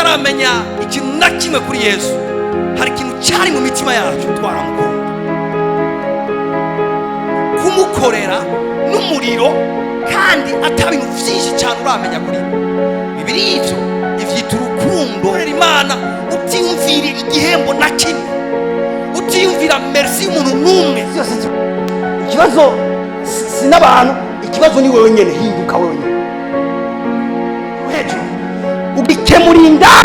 Tutaramenya ikintu na kimwe kuri Yesu, hari ikintu cyari mu mitima yacu, twaramukunda. Kumukorera n'umuriro kandi ata bintu byinshi cyane uramenya kuri we. Bibiri ivyo ivyita urukundo. Korera Imana utiyumvira igihembo na kimwe, utiyumvira merci y'umuntu n'umwe. Byose ikibazo si n'abantu, ikibazo ni wewe nyene. Hinduka wewe nyene hejuru, ugikemura indani.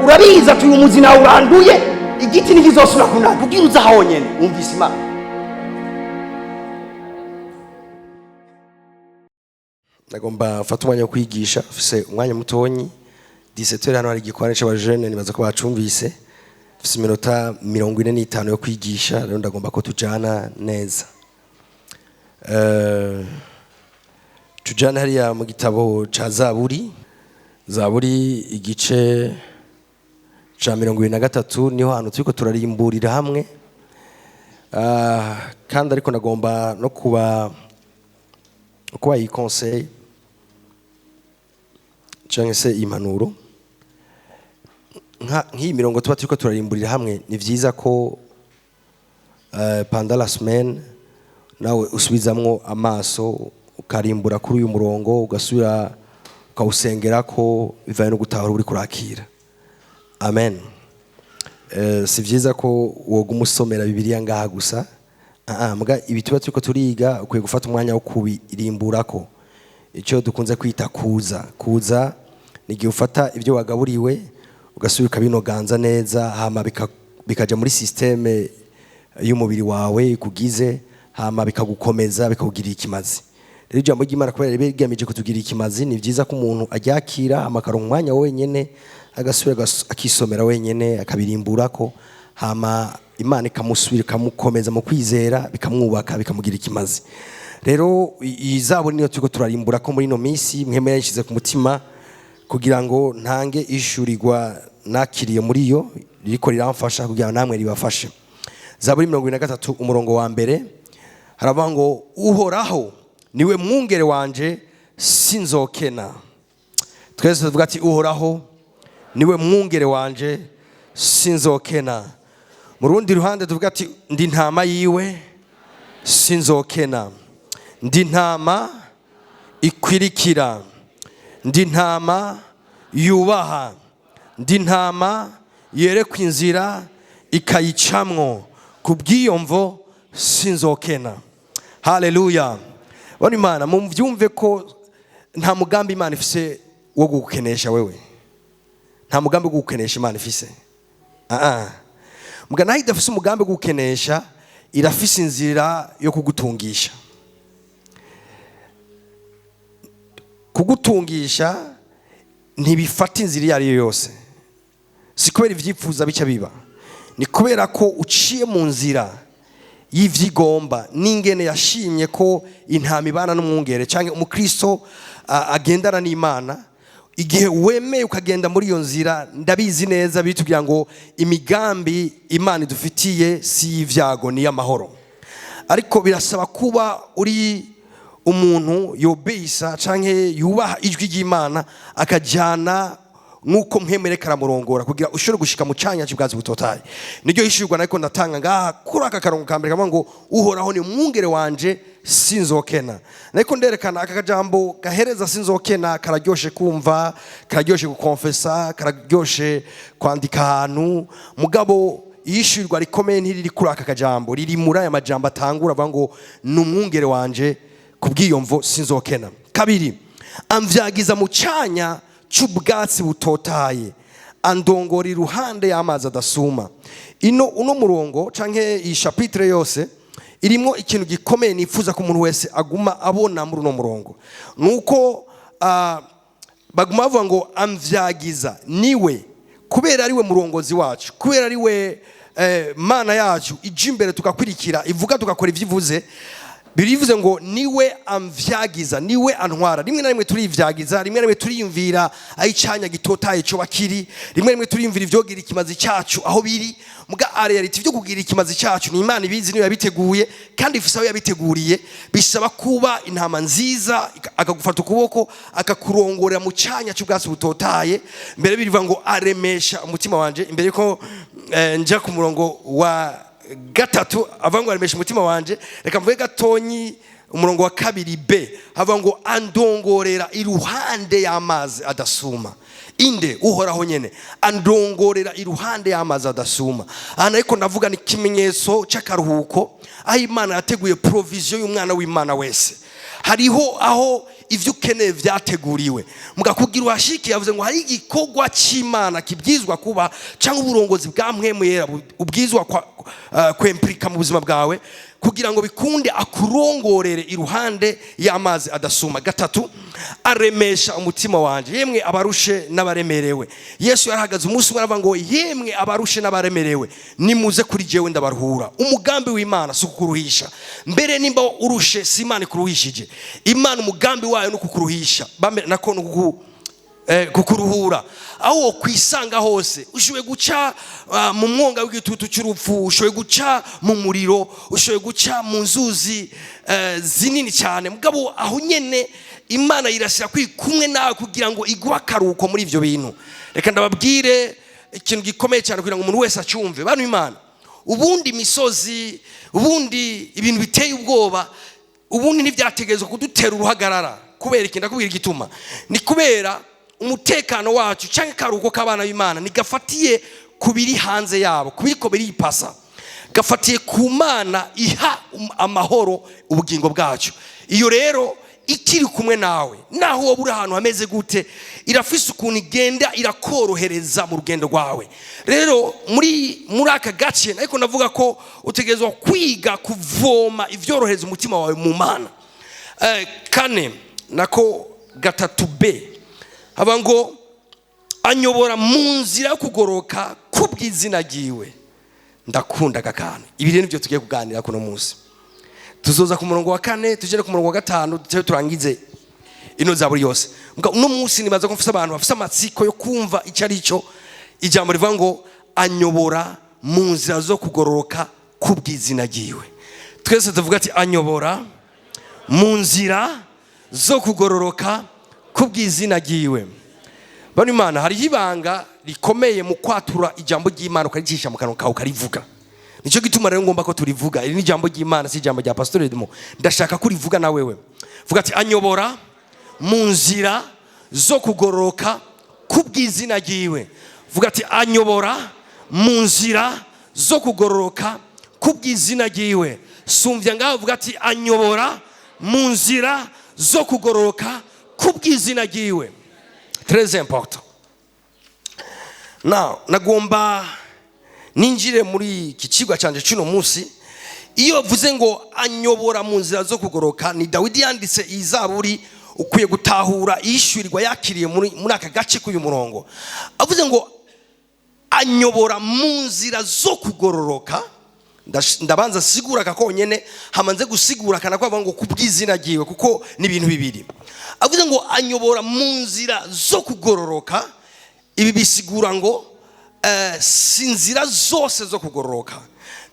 Urabizi ati uyu muzi nawe uranduye, igiti ntikizosubira kunanda. Ubwira uza honyene wumvise Imana. Nagomba mfate umwanya wo kwigisha, mfise umwanya mutonyi 17. Hano hari igikorane c'abajene, nibaza ko bacumvise. Mfise iminota 45 yo kwigisha, rero ndagomba ko tujana neza. Tujane hariya mu gitabo ca Zaburi, Zaburi igice ca 23, niho hantu turiko turarimburira hamwe. Kandi ariko ndagomba no kuba iyi conseil canke se impanuro. Nk'iyi mirongo tuba turiko turarimburira hamwe, ni vyiza ko pendant la semaine nawe usubizamwo amaso, ukarimbura kuri uyu murongo, ugasubira ukawusengerako bivanye no gutahura uri kurakira. Amen. Si vyiza ko woguma usomera Bibiliya ngaha gusa. Muga ibi tuba turiko turiga, ukwiye gufata umwanya wo kubirimburako, icyo dukunze kwita kuza. Kuza ni igihe ufata ibyo wagaburiwe, ugasubira ukabinoganza neza, hama bikaja muri système y'umubiri wawe ikugize, hama bikagukomeza, bikakugirira ikimazi. Rero ijambo ry'Imana, kubera riba rigamije kutugirira ikimazi, ni vyiza ko umuntu aryakira, hama akaronka umwanya wenyene, agasubira akisomera wenyene, akabirimburako, hama Imana ikamusubira ikamukomeza mu kwizera, bikamwubaka, bikamugira ikimazi. Rero iyi zaburi niyo turiko turarimbura ko muri ino minsi. Mweme yayishize ku mutima kugira ngo ntange ishurirwa nakiriye muri yo, ririko riramfasha kugira ngo namwe ribafashe. Zaburi 23, umurongo wa mbere, haravuga ngo: "Uhoraho niwe mwungere wanje, sinzokena." Twese tuvuga ati: "Uhoraho niwe mwungere wanje, sinzokena." Mu rundi ruhande tuvuga ati: "Ndi ntama yiwe, sinzokena. Ndi ntama ikwirikira, ndi ntama yubaha, ndi ntama yerekwa inzira ikayicamwo. Kubw'iyo mvo sinzokena." Haleluya! Bano Imana muvyumve ko nta mugambi Imana ifise wo gukenesha wewe. Nta mugambi wo gukenesha Imana ifise. Muga naho idafise umugambi wo gukenesha, irafise inzira yo kugutungisha. Kugutungisha ntibifata inzira iyo ari yo yose, si kubera ivyifuza bica biba, ni kubera ko uciye mu nzira y'ivyigomba n'ingene yashimye ko intama ibana n'umwungere, canke umukristo agendana n'Imana. Igihe wemeye ukagenda muri iyo nzira, ndabizi neza bitubwira ngo imigambi Imana idufitiye si y'ivyago, ni iy'amahoro. Ariko birasaba kuba uri umuntu yobeyisa canke yubaha ijwi ry'Imana, akajyana nk'uko mwemere karamurongora, kugira ushobore gushika mu canya cy'ubwatsi butotaye. Niryo yishyurwa nariko ndatanga ngaha kuri aka karongo ka mbere, kavuga ngo: "Uhoraho ni umwungere wanje, sinzokena." Nariko nderekana aka kajambo gahereza "sinzokena". Kararyoshe kumva, kararyoshe gukonfesa, kararyoshe kwandika ahantu. Mugabo iyishyurwa rikomeye ntiriri kuri aka kajambo, riri muri aya majambo atangura avuga ngo: "Ni umwungere wanje, kubw'iyo mvo sinzokena." Kabiri: "Amvyagiza mu canya c'ubwatsi butotaye, andongora iruhande y'amazi adasuma." Ino uno murongo canke iyi chapitre yose irimwo ikintu gikomeye nifuza ko umuntu wese aguma abona muri uno murongo, nuko baguma bavuga ngo amvyagiza. Niwe, kubera ariwe murongozi wacu, kubera ariwe Mana yacu ija imbere tugakwirikira, ivuga tugakora ivyo ivuze. Birivuze ngo niwe amvyagiza, niwe antwara. Rimwe na rimwe turivyagiza, rimwe na rimwe turiyumvira aho icanya gitotaye co bakiri, rimwe na rimwe turiyumvira ivyogira ikimazi cyacu aho biri. Muga en réalité, ivyo kugira ikimazi cyacu ni Imana ibizi, niyo yabiteguye kandi ifise aho yabiteguriye. Bisaba kuba intama nziza, akagufata ukuboko, akakurongorera mu canya cy'ubwatsi butotaye. Mbere birivuga ngo aremesha umutima wanje. Imbere ko nja ku murongo wa gatatu avuga ngo aremesha umutima wanje, reka mvuge gatonyi umurongo wa 2 b, havuga ngo andongorera iruhande y'amazi adasuma. Inde? Uhoraho nyene andongorera iruhande y'amazi adasuma. Aha ariko ndavuga ni ikimenyetso cy'akaruhuko, aho Imana yateguye provision y'umwana w'Imana wese. Hariho aho ivyo ukeneye vyateguriwe. Mugakugira uhashike, yavuze ngo hari igikorwa cy'Imana kibwizwa kuba, cyangwa uburongozi bwa Mpwemu Yera ubwizwa kwempirika mu buzima bwawe kugira ngo bikunde akurongorere iruhande y'amazi adasuma. Gatatu, aremesha umutima wanje. Yemwe abarushe n'abaremerewe, Yesu yarahagaze umunsi umwe aravuga ngo: "Yemwe abarushe n'abaremerewe, nimuze kuri jewe, ndabaruhura." Umugambi w'Imana si ukukuruhisha. Mbere nimba urushe, si Imana ikuruhishije. Imana umugambi wayo ni ukukuruhisha, nako ni kukuruhura. Aho wokwisanga hose, ushoboye guca mu mwonga w'igitutu cy'urupfu, ushoboye guca mu muriro, ushoboye guca mu nzuzi zinini cyane, mugabo aho nyene Imana irashyira kuri kumwe nawe kugira ngo iguhe akaruhuko muri ibyo bintu. Reka ndababwire ikintu gikomeye cyane kugira ngo umuntu wese acyumve. Bantu Imana, ubundi imisozi, ubundi ibintu biteye ubwoba, ubundi ntibyategerezwa kudutera uruhagarara. Kubera iki? Ndakubwira igituma. Ni kubera umutekano wacu cyangwa akaruhuko k'abana b'Imana ntigafatiye ku biri hanze yabo, ku biriko biripasa. Gafatiye ku Mana iha amahoro ubugingo bwacu. Iyo rero ikiri kumwe nawe, naho wowe uri ahantu hameze gute, irafise ukuntu igenda irakorohereza mu rugendo rwawe. Rero muri aka gace ariko ndavuga ko utegerezwa kwiga kuvoma ivyorohereza umutima wawe mu Mana. Kane, nako 3 b, haba ngo anyobora mu nzira yo kugoroka kubw'izina ryiwe. Ndakunda aka kantu. Ibi rero nibyo tugiye kuganira kuno munsi. Tuzoza ku murongo wa kane, tugere ku murongo wa gatanu, tuje turangize ino zaburi yose. Mbwa uno munsi nibaza ko mfise abantu bafise amatsiko yo kumva icyo ari cyo ijambo rivuga ngo anyobora mu nzira zo kugororoka kubw'izina ryiwe. Twese tuvuga ati: "Anyobora mu nzira zo kugororoka kubw'izina ryiwe." Bano Imana, hariho ibanga rikomeye mu kwatura ijambo ry'Imana ukaricisha mu kanwa kawe, ukarivuga. Nicyo gituma rero ngomba ko turivuga. Iri ni ijambo ry'Imana, si ijambo rya Pastor Edmo. Ndashaka ko urivuga na wewe. Vuga ati: "Anyobora mu nzira zo kugororoka kubw'izina ryiwe." Vuga ati: "Anyobora mu nzira zo kugororoka kubw'izina ryiwe." Sumvya ngaho, vuga ati: "Anyobora mu nzira zo kugororoka kubw'izina ryiwe." Très important. Now nagomba ninjire muri iki kigwa cyanjye cy'uno munsi. Iyo bavuze ngo anyobora mu nzira zo kugoroka, ni Dawidi yanditse iyi zaburi. Ukwiye gutahura yishyurirwa yakiriye muri aka gace k'uyu murongo. Avuze ngo anyobora mu nzira zo kugororoka. Ndabanza sigura aka konyene, hamanze gusigura kana ko ngo kubw'izina ryiwe, kuko ni ibintu bibiri. Avuze ngo anyobora mu nzira zo kugororoka, ibi bisigura ngo si inzira zose zo kugororoka.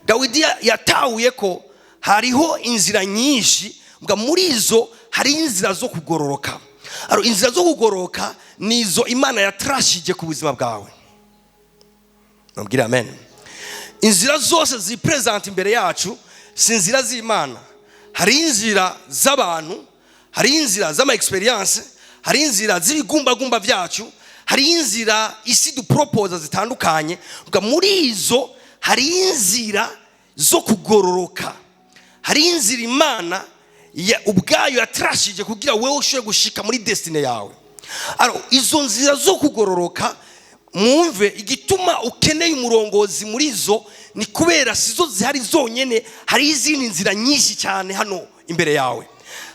Dawidi yatahuye ko hariho inzira nyinshi, mbwa muri izo hari inzira zo kugororoka. Alors, inzira zo kugororoka ni izo Imana yatrashije ku buzima bwawe. Nabwire amen. Inzira zose zipresenta imbere yacu si inzira z'Imana. Hari inzira z'abantu, hari inzira z'ama expérience, hari inzira z'ibigumbagumba byacu, hari inzira isi dupropoza zitandukanye. Mbwa muri izo hari inzira zo kugororoka, hari inzira Imana ubwayo yatrashije kugira wewe ushobore gushika muri destinée yawe. Alors, izo nzira zo kugororoka, mwumve igituma ukeneye umurongozi muri zo, ni kubera sizo zihari zonyene. Hari izindi nzira nyinshi cyane hano imbere yawe,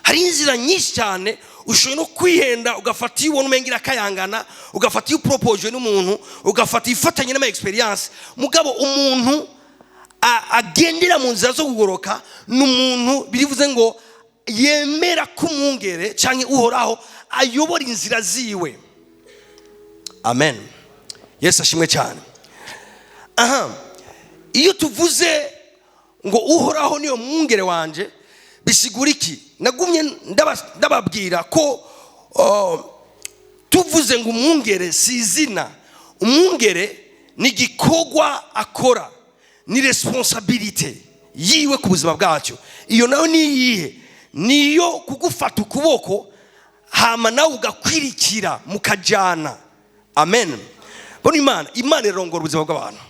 hari inzira nyinshi cyane. Ushoboye no kwihenda, ugafata iyo ubona umenga irakayangana, ugafata iyo upropoje n'umuntu, ugafata ifatanye n'ama expérience. Mugabo umuntu agendera mu nzira zo kugoroka ni umuntu birivuze ngo yemera ko umwungere cyangwa Uhoraho ayobora inzira ziwe. Amen. Yesu ashimwe cyane. Aha iyo tuvuze ngo Uhoraho niyo mwungere wanje, bisigura iki? Nagumye ndababwira ko tuvuze ngo umwungere si izina. Umwungere ni igikorwa akora, ni responsabilité yiwe ku buzima bwacyo. Iyo nayo ni iyihe? Niyo kugufata ukuboko, hama nawe ugakwirikira, mukajyana. Amen. Bona Imana irongora ubuzima bw'abantu.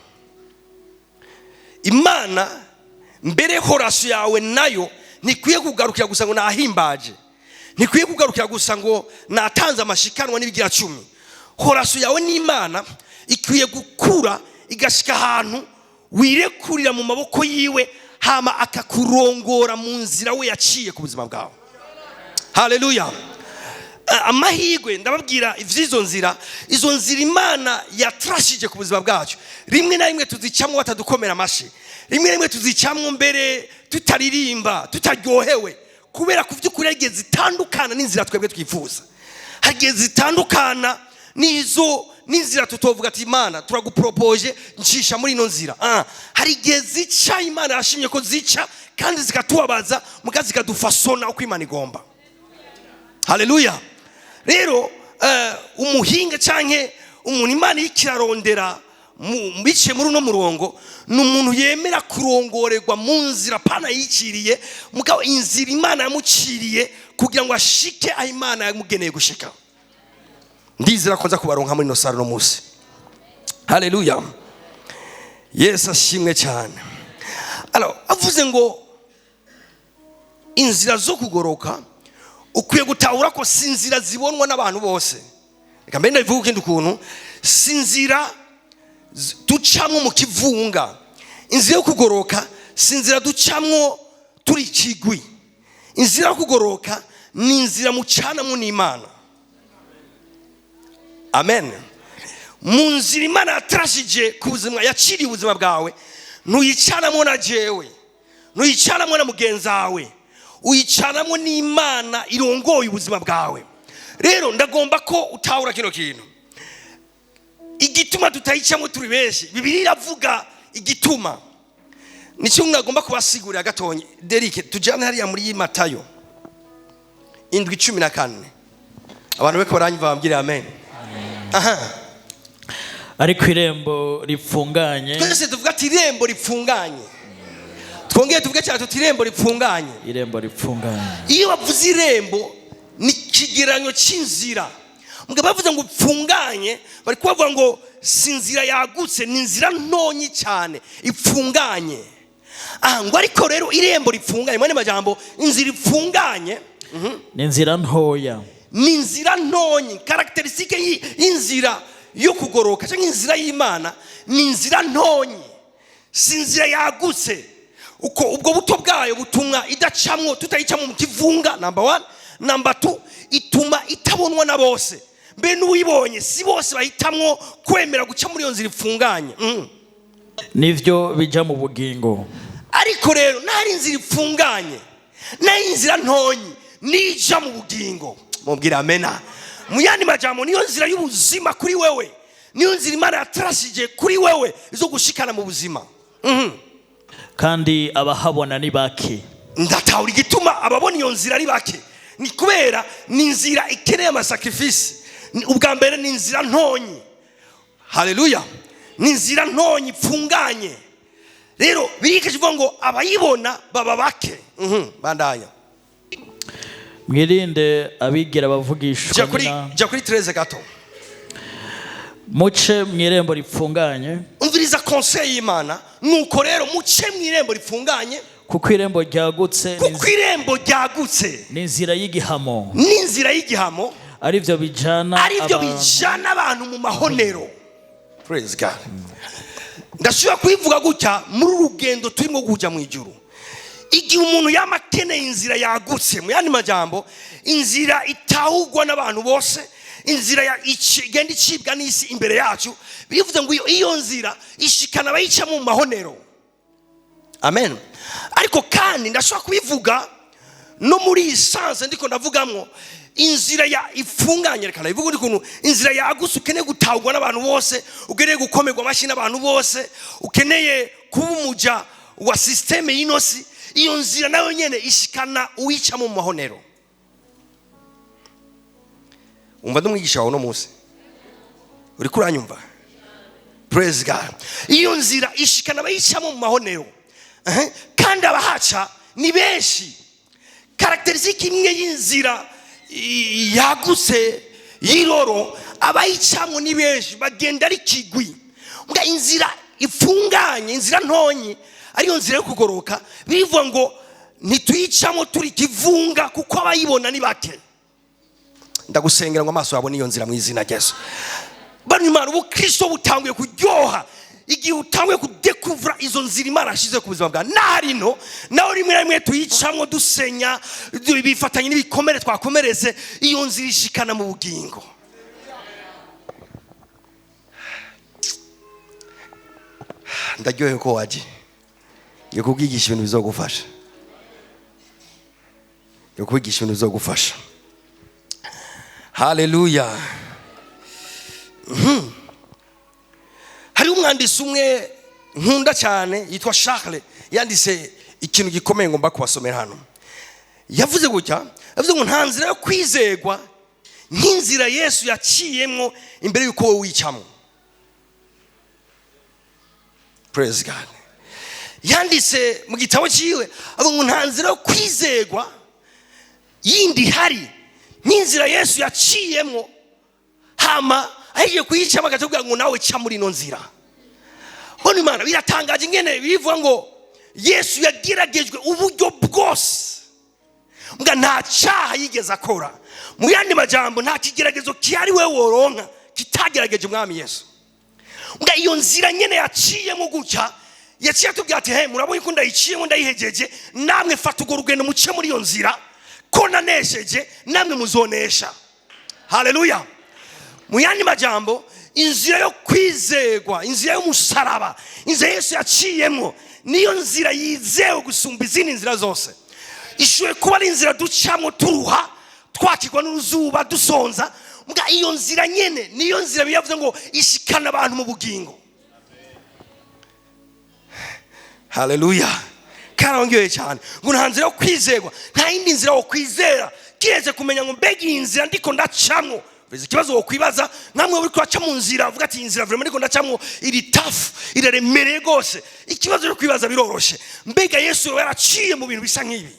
Imana mbere relation yawe nayo ntikwiye kugarukira gusa ngo nahimbaje, ntikwiye kugarukira gusa ngo natanze amashikanwa n'ibigira cumi. Relation yawe n'Imana ikwiye gukura, igashika ahantu wirekurira mu maboko yiwe, hama akakurongora mu nzira we yaciye ku buzima bwawe. Haleluya. Amahirwe ndababwira ivy'izo nzira, izo nzira Imana yatrashije ku buzima bwacu, rimwe na rimwe tuzicamwo batadukomera amashi, rimwe na rimwe tuzicamwo mbere tutaririmba, tutaryohewe, kubera ku by'ukuri hari igihe zitandukana n'inzira twebwe twifuza, hari igihe zitandukana n'izo n'inzira tutovuga ati: "Imana, turagupropoje, ncisha muri ino nzira." Hari igihe zica Imana yashimye ko zica, kandi zikatubabaza, muga zikadufasona uko Imana igomba. Haleluya. Rero umuhinga canke umuntu Imana iriko irarondera biciye muri uno murongo ni umuntu yemera kurongorerwa mu nzira pana yiciriye, mugabo inzira Imana yamuciriye kugira ngo ashike aho Imana yamugeneye gushika. Ndizera ko nza kubaronka muri ino salle no munsi. Haleluya. Yesu ashimwe cyane. Alors, avuze ngo inzira zo kugoroka, ukwiye gutahura ko si inzira zibonwa n'abantu bose. Reka mbere ndabivuga ukundi ukuntu: si inzira ducamwo mu kivunga. Inzira yo kugoroka si inzira ducamwo turi ikigwi. Inzira yo kugoroka ni inzira mucanamwo n'Imana. Amen. Mu nzira Imana yatrashije ku buzima, yaciriye ubuzima bwawe, ntuyicanamo na jewe, ntuyicanamo na mugenzi wawe, uyicanamo n'Imana irongoye ubuzima bwawe. Rero ndagomba ko utahura kino kintu, igituma tutayicamo turi benshi. Bibiliya iravuga igituma, nicyo mwagomba kubasigurira gatonye. Derike, tujyane hariya muri Matayo 7:14. Abantu beko baranyumva bambwire amen. Aha. Ariko irembo ripfunganye. Twese tuvuga ati: "Irembo ripfunganye." Twongeye tuvuge cyane tuti: "Irembo ripfunganye." Irembo ripfunganye. Iyo bavuze irembo ni ikigereranyo cy'inzira. Mugabo bavuze ngo ipfunganye, bari kubavuga ngo si inzira yagutse, ni inzira ntonyi cyane ipfunganye. Aha ngo ariko rero irembo ripfunganye, mwene majambo inzira ipfunganye, Ni inzira ntoya. Ni inzira ntonyi. Caractéristique y'inzira yo kugoroka cyangwa inzira y'Imana ni inzira ntonyi, si inzira yagutse. Uko ubwo buto bwayo butuma idacamwo, tutayicamo mu kivunga, number one. Number two, ituma itabonwa na bose. Mbe n'uwibonye, si bose bahitamwo kwemera guca muri iyo nzira ifunganye. Nivyo bija mu bugingo. Ariko rero ntari inzira ifunganye nayo inzira ntonyi nija mu bugingo. Mubwira amena. Mu yandi majambo, niyo nzira y'ubuzima kuri wewe, niyo nzira Imana yatrashije kuri wewe izo gushikana mu buzima. Kandi abahabona ni bake. Ndatahura igituma ababona iyo nzira ari bake, ni kubera ni inzira ikeneye amasacrifices. Ubwa mbere ni inzira ntonyi. Haleluya. Ni inzira ntonyi ipfunganye. Rero birikeje ivuga ngo abayibona baba bake. Bandanya. Mwirinde abigira bavugishwa Jya kuri jya kuri 13 gato. Muce mu irembo ripfunganye. Umviriza conseil y'Imana: nuko rero muce mu irembo ripfunganye, Kuko irembo ryagutse kuko irembo ryagutse n'inzira y'igihamo n'inzira y'igihamo aribyo bijana aribyo abantu bijana abantu mu mahonero. Praise God. Ndashobora kubivuga gutya: muri uru rugendo turimo kujya mu ijuru, igihe umuntu yama akeneye inzira yagutse, mu yandi majambo inzira itahugwa n'abantu bose, inzira igenda icibwa n'isi imbere yacu, bivuze ngo iyo nzira ishikana abayicamo mu mahonero. Amen. Ariko kandi ndashobora kubivuga no muri iyi sens ndiko ndavugamwo inzira ya ifunganye. Reka ndabivuga undi kuntu: inzira yagutse ukeneye gutahurwa n'abantu bose, ukeneye gukomerwa amashyi n'abantu bose, ukeneye kuba umuja wa système y'ino si, iyo nzira nayo nyene ishikana uwicamo mu mahonero. Umva, ndumwigisha wawe uno munsi, uriko uranyumva? Praise God. Iyo nzira ishikana abayicamo mu mahonero. Kandi abahaca ni benshi. Caractéristique imwe y'inzira yagutse y'iroro, abayicamo ni benshi, bagenda ari kigwi. Mbwa inzira ifunganye, inzira ntonyi, ariyo nzira yo kugoroka, bivuga ngo ntituyicamo turi kivunga, kuko abayibona ni bake. Ndagusengera ngo amaso yabone iyo nzira mu izina rya Yesu. Bano Imana, ubukristo butanguye kuryoha igihe utanguye kudekuvura izo nzira Imana yashyize ku buzima bwawe. Narino nawe rimwe na rimwe tuyicamwo dusenya, bifatanye n'ibikomere twakomeretse. Iyo nzira ishikana mu bugingo. Ndaryohewe ko waje. Ngiye kubwigisha ibintu bizogufasha, ngiye kubwigisha ibintu bizogufasha. Haleluya. Hariho umwanditsi umwe nkunda cyane yitwa Charles, yanditse ikintu gikomeye ngomba kubasomera hano. Yavuze gutya, yavuze ngo nta nzira yo kwizegwa nk'inzira Yesu yaciyemwo imbere y'uko wowe wicamo. Praise God. Yanditse mu gitabo cyiwe avuga ngo nta nzira yo kwizegwa yindi ihari nk'inzira Yesu yaciyemwo, hama agiye kuyicamo akatubwira ngo nawe ca muri ino nzira. Bona Imana biratangaje ingene bivuga ngo Yesu yageragejwe uburyo bwose, mbwa nta cyaha yigeze akora. Mu yandi majambo, nta kigeragezo kihari we woronka kitagerageje umwami Yesu. Mbwa iyo nzira nyene yaciyemo gutya, yaciye atubwira ati: "He, murabonye ko ndayiciyemo, ndayihejeje, namwe fata urwo rugendo muce muri iyo nzira. Ko nanesheje, namwe muzonesha." Haleluya. Mu yandi majambo, inzira yo kwizegwa, inzira y'umusaraba, inzira Yesu yaciyemo, niyo nzira yizewe gusumba izindi nzira zose. Ishoboye kuba ari inzira ducamo turuha, twakirwa n'uruzuba, dusonza. Mbwa iyo nzira nyene niyo nzira biyavuze ngo ishikana abantu mu bugingo. Haleluya. Karongeye cyane ngo nta nzira yo kwizerwa, nta yindi nzira wo kwizera kiretse kumenya ngo mbega iyi nzira ndiko ndacamwo. Bizi ikibazo wokwibaza namwe uri kuraca mu nzira, uvuga ati: "Iyi nzira vraiment ndiko ndacamwo iri tough, iraremereye rwose." Ikibazo cyo kwibaza biroroshe: mbega Yesu yoba yaraciye mu bintu bisa nk'ibi?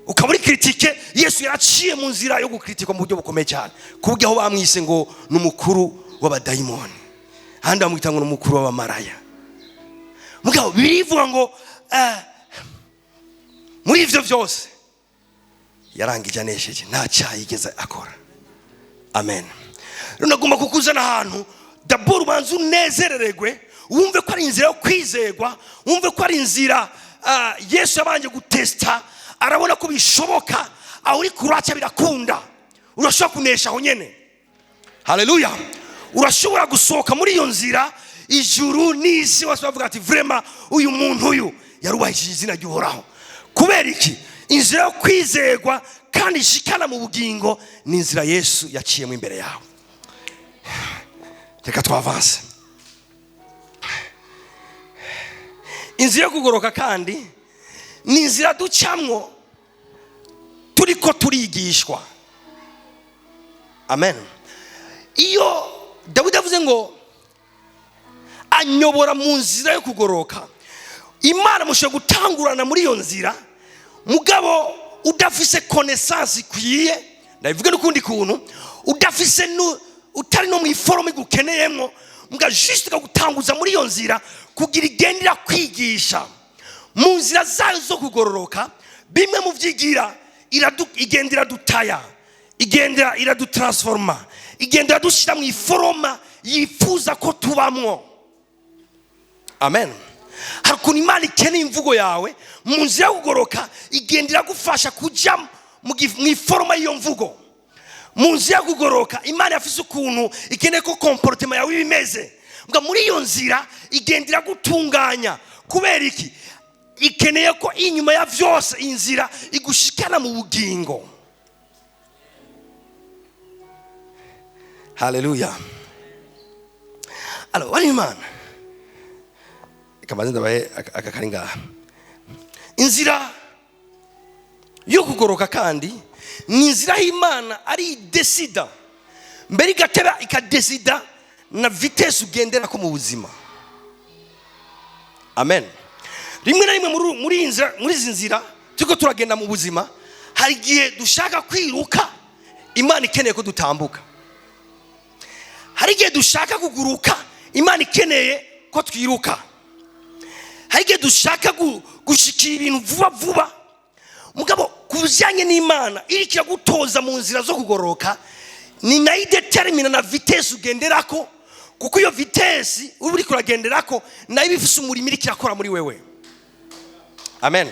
Ukaba uri critiqué. Yesu yaraciye mu nzira yo gukritikwa mu buryo bukomeye cyane, ku buryo aho bamwise ngo ni umukuru w'abadayimoni, ahandi bamwita ngo ni umukuru w'abamaraya. Mugabo birivuga ngo muri ivyo byose yarangije anesheje, nta cyaha yigeze akora. Amen. Rero nagomba kukuzana ahantu d'abord ubanza unezerererwe, wumve ko ari inzira yo kwizerwa, wumve ko ari inzira Yesu yabanje gutesta, arabona ko bishoboka. Aho uri kuraca birakunda, urashobora kunesha aho nyene. Haleluya. Urashobora gusohoka muri iyo nzira, ijuru n'isi bose bavuga ati: "Vraiment, uyu muntu uyu yarubahishije izina ry'Uhoraho." Kubera iki? Inzira yo kwizerwa kandi ishikana mu bugingo ni inzira Yesu yaciyemo imbere yawe. Reka twavanse. Inzira yo kugoroka kandi ni inzira ducamwo turiko turigishwa. Amen. Iyo Dawidi avuze ngo anyobora mu nzira yo kugoroka, Imana mushobora gutangurana muri iyo nzira, mugabo udafise connaissance ikwiye. Ndabivuge n'ukundi kuntu: udafise utari no mu i forme igukeneyemwo, mbwa juste ikagutanguza muri iyo nzira kugira igende irakwigisha mu nzira zayo zo kugororoka. Bimwe mu vyigira, igenda iradutaya, igenda iradutransforma, igenda iradushyira mu i forme yifuza ko tubamwo. Amen. Hari ukuntu Imana ikeneye imvugo yawe mu nzira yo kugoroka, igenda iragufasha kujya mu i forme y'iyo mvugo. Mu nzira yo kugoroka, Imana yafise ukuntu ikeneye ko comportement yawe iba imeze. Mbwa muri iyo nzira igenda iragutunganya. Kubera iki? Ikeneye ko inyuma ya vyose inzira igushikana mu bugingo. Haleluya. Alors, wari Imana, reka mbanze ndabahe aka kari ngaha. Inzira yo kugoroka kandi ni inzira y'Imana ari idesida mbere, igateba ikadesida na vitesse ugenderako mu buzima. Amen. Rimwe na rimwe muri iyi nzira, muri izi nzira turiko turagenda mu buzima, hari igihe dushaka kwiruka, Imana ikeneye ko dutambuka. Hari igihe dushaka kuguruka, Imana ikeneye ko twiruka. Hari igihe dushaka gushikira ibintu vuba vuba. Mugabo ku bijyanye n'Imana iriko iragutoza mu nzira zo kugororoka, ni nayo idetermina na vitesse ugenderako, kuko iyo vitesse uba uriko uragenderako nayo iba ifise umurimo iriko irakora muri wewe. Amen.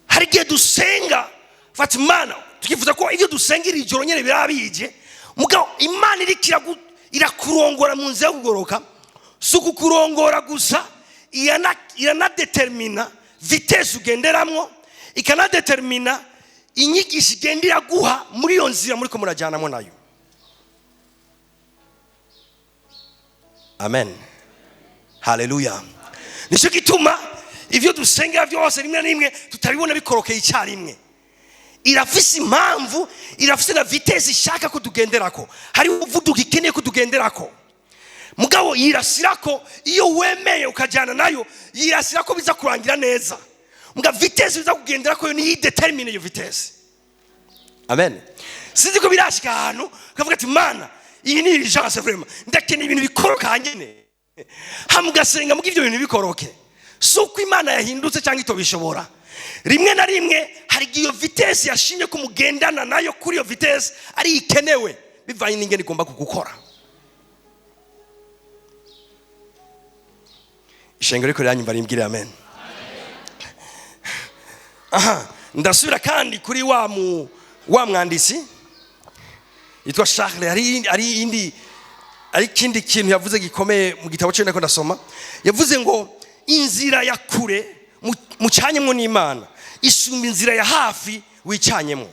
Hari igihe dusenga fata Imana tukifuza ko ibyo dusenga iri joro nyene birabije, mugabo Imana iriko irakurongora mu nzira yo kugororoka. Si ukukurongora gusa, iranadetermina vitesse ugenderamwo, ikanadetermina inyigisho igenda iraguha muri iyo nzira muriko murajyanamo nayo. Amen. Haleluya. Nicyo gituma ivyo dusengera byose rimwe na rimwe tutabibona bikorokeye icyarimwe. Irafise impamvu, irafise na vitesse ishaka ko tugenderako. Hari umuvuduko ikeneye ko tugenderako. Mugabo yirasirako iyo wemeye ukajyana nayo, yirasirako biza kurangira neza. Muga vitesse biza kugenderako yo niyo determine iyo vitesse. Amen. Sinzi ko birashika ahantu ukavuga ati Mana, iyi ni urgence vraiment, ndakeneye ibintu bikoroka nyene. Hamwe ugasenga muga ivyo bintu bikoroke. Si uko Imana yahindutse cyangwa itobishobora. Rimwe na rimwe hari igihe iyo vitesse yashimye ko mugendana nayo, kuri iyo vitesse ari ikenewe bivanye n'ingene igomba kugukora. Ishengero riko riranyumva, rimbwire amen. Aha, ndasubira kandi kuri wa mwanditsi yitwa Charles. Hari ikindi kintu yavuze gikomeye mu gitabo cye ndako ndasoma. Yavuze ngo inzira ya kure mucanyemwo n'Imana isumba inzira ya hafi wicanyemwo.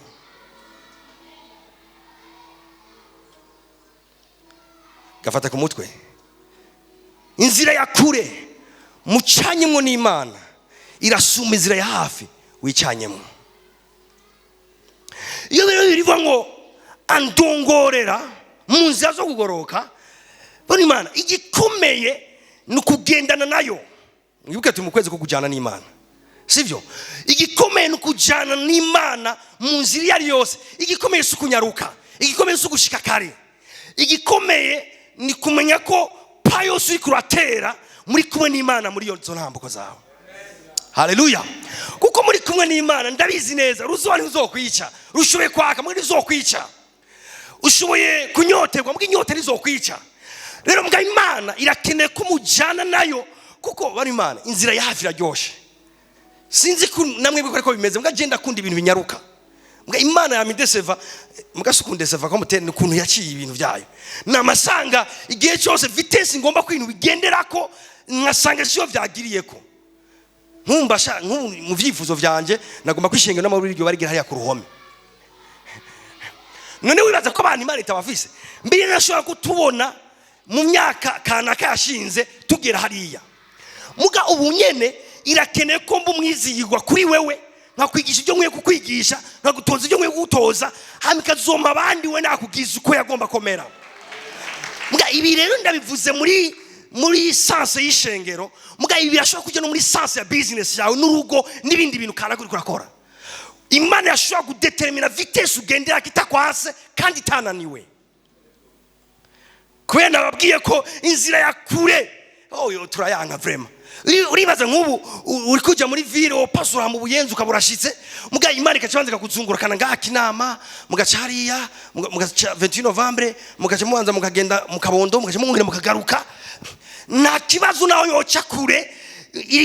Gafata ku mutwe. Inzira ya kure mucanyemwo n'Imana irasumba inzira ya hafi wicanyemwo. Iyo rero birivuga ngo andongorera mu nzira zo kugoroka, bona Imana igikomeye ni ukugendana nayo. Mwibuke turi mu kwezi ko kujyana n'Imana, sivyo? Igikomeye ni ukujyana n'Imana mu nzira iyo ari yose. Igikomeye si ukunyaruka, igikomeye si ugushika kare, igikomeye ni kumenya ko pa yose uriko uratera muri kumwe n'Imana muri izo ntambuko zawe. Haleluya. Kuko muri kumwe n'Imana, ndabizi neza, ruzuba ntiruzokwica, rushoboye kwaka muri ntizokwica, ushoboye kunyoterwa muri inyota ntizokwica. Rero mbwa Imana irakeneye ko mujyana nayo, kuko bari Imana inzira ya hafi iraryoshe. Sinzi ko namwe biko ariko bimeze, mbwa je ndakunda ibintu binyaruka. Mbwa Imana yamideseva, mbwa sukundeseva ko mutene ukuntu yaciye ibintu byayo. Namasanga igihe cyose vitesse ngomba ko ibintu bigenderako, nkasanga siyo vyagiriyeko. Nkumva sha, mu vyifuzo vyanje nagomba kwishinga n'amaburi iryo barigira hariya ku ruhome. None wibaza ko abantu Imana itabafise? Mbere nashobora kutubona mu myaka kanaka yashinze tugera hariya. Muga ubu nyene irakeneye ko mba umwizigirwa kuri wewe, nkakwigisha ibyo nkwiye kukwigisha, nkagutoza ibyo nkwiye kugutoza, hanyuma ikazoma abandi we nakugiza uko yagomba komera. Muga ibi rero ndabivuze muri sanse y'ishengero, muga ibi birashobora kujya no muri sanse ya business yawe n'urugo n'ibindi bintu kanaka uriko urakora. Imana yashobora kudetermina vitesse ugendera kitakwase kandi itananiwe. Kubera nababwiye ko inzira ya kure, oh, yo turayanka vraiment. Uribaza nk'ubu uri kujya muri ville wopasura mu Buyenzi ukaba urashitse, muga Imana ikaca ikakuzungurukana ngaha Kinama, mugaca hariya, mugaca 28 Novembre, mugaca mubanza mukagenda mu Kabondo, mugaca mwongera mukagaruka. Nta kibazo naho yoca kure,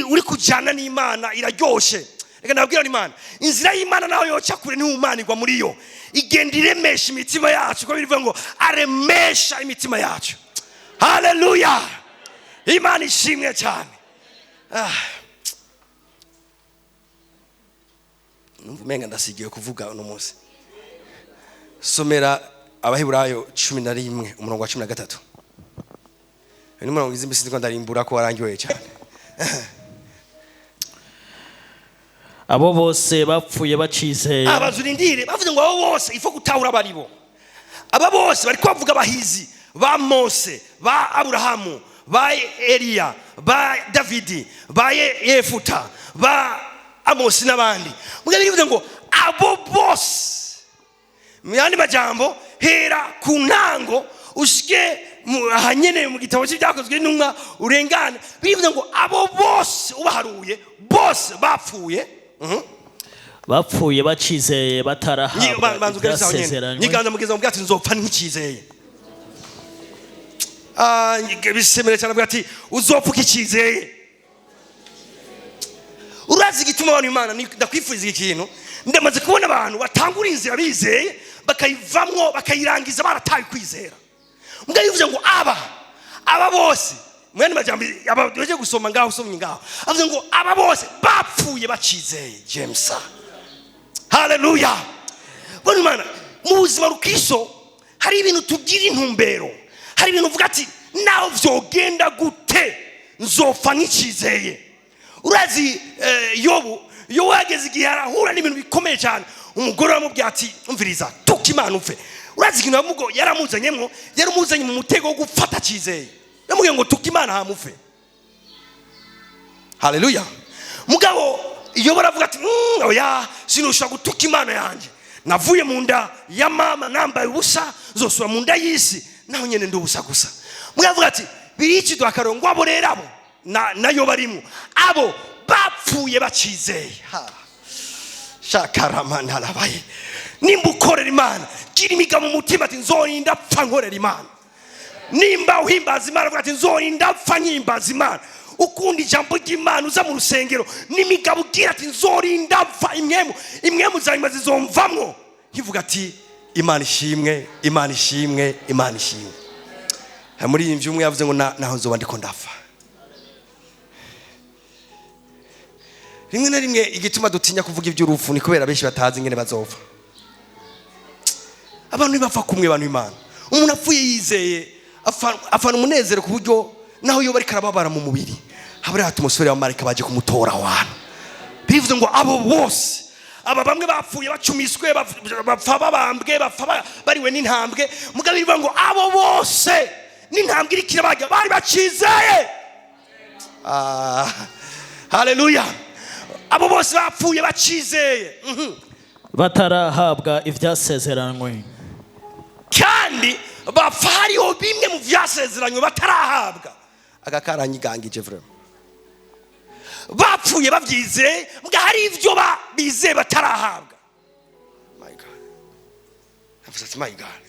uri kujyana n'Imana iraryoshe. Reka ndababwira Imana, inzira y'Imana naho yoca kure ntihumanirwa muri yo. Igenda iremesha imitima yacu, kuko bivuga ngo aremesha imitima yacu. Haleluya! Imana ishimwe cyane. Numva umenga ndasigiwe kuvuga uno munsi. Somera Abaheburayo 11 umurongo wa 13. Uyu ni umurongo izi mbisi ndiko ndarimbura ko warangiwe cyane. Abo bose bapfuye bacizeye. Abazurindire bavuze ngo abo bose ifo gutahura abaribo. Aba bose bariko bavuga abahizi ba Mose, ba Aburahamu, ba Eliya, ba Davidi, ba Yefuta, ba Amosi n'abandi. Mugabo bivuze ngo abo bose, mu yandi majambo, hera ku ntango ushike ahanyene mu gitabo cy'Ibyakozwe n'Intumwa urengane, bivuze ngo abo bose ubaharuye bose bapfuye. Bapfuye bacizeye, batarahabwa Banza ugeretse aho nyene. ibyasezeranywe. Nyiganza mugeza mubwira ati nzopfa nkikizeye. Bisemere cyane, avuga ati uzopfa ukikizeye. Urazi igituma abantu Imana ndakwifuriza iki kintu? Ndamaze kubona abantu batangura inzira bizeye, bakayivamwo bakayirangiza barataye kwizera. Mbwa bivuze ngo aba bose, mwene majambo aba baje gusoma ngaho, usomye ngaho, avuze ngo aba bose bapfuye bacizeye. James, haleluya. Bwana Imana, mu buzima rukiso hari ibintu tugira intumbero, hari ibintu uvuga ati naho vyogenda gute nzopfa nk'ikizeye. Urazi Yobu yageze igihe arahura n'ibintu bikomeye cyane. Umugore aramubwira ati umviriza, tuka Imana upfe. Urazi ikintu yaramuzanyemwo? Yaramuzanye mu mutego wo gufata akizeye. Yamubwiye ngo tuka Imana hamupfe. Haleluya. Mugabo Yobu aravuga ati oya, sinushobora gutuka Imana yanjye. Navuye mu nda ya mama nambaye ubusa, nzosubira mu nda y'isi naho nyene ndi ubusa gusa. Mugabo avuga ati birici duhakarongo abo rero abo nayo barimwo, abo bapfuye bacizeye. Ha. Shakaramana arabaye. Nimba ukorera Imana, gira imigabo mu mutima ati nzorinda pfa nkorera Imana. Nimba uhimbaza Imana, avuga ati nzorinda pfa nkimbaza Imana. Ukunda ijambo ry'Imana, uza mu rusengero n'imigabo, ugira ati nzorinda pfa, imwemu zanyuma zizomvamwo nkivuga ati Imana ishimwe, Imana ishimwe, Imana ishimwe. Hari muri iyi mvyo umwe yavuze ngo naho nzoba ndiko ndapfa. Rimwe na rimwe igituma dutinya kuvuga iby'urupfu ni kubera benshi batazi ingene bazopfa. Abantu ntibapfa kumwe, abantu Imana. Umuntu apfuye yizeye afana umunezero ku buryo naho yoba ariko arababara mu mubiri, haba hari atmosfere y'abamarayika baje kumutora aho hantu. Bivuze ngo abo bose, aba bamwe bapfuye bacumiswe, bapfa babambwe, bapfa bariwe n'intambwe. Mugabo bivuga ngo abo bose n'intambwe iriko irabarya bari bacizeye. Haleluya. Abo bose bapfuye bacizeye. Batarahabwa ivyasezeranywe. Kandi bapfa hariho bimwe mu vyasezeranywe batarahabwa. Aka karanyigangije vraiment. Bapfuye bavyizeye, mbwa hari ivyo bizeye batarahabwa. My God. Avuze ati my God.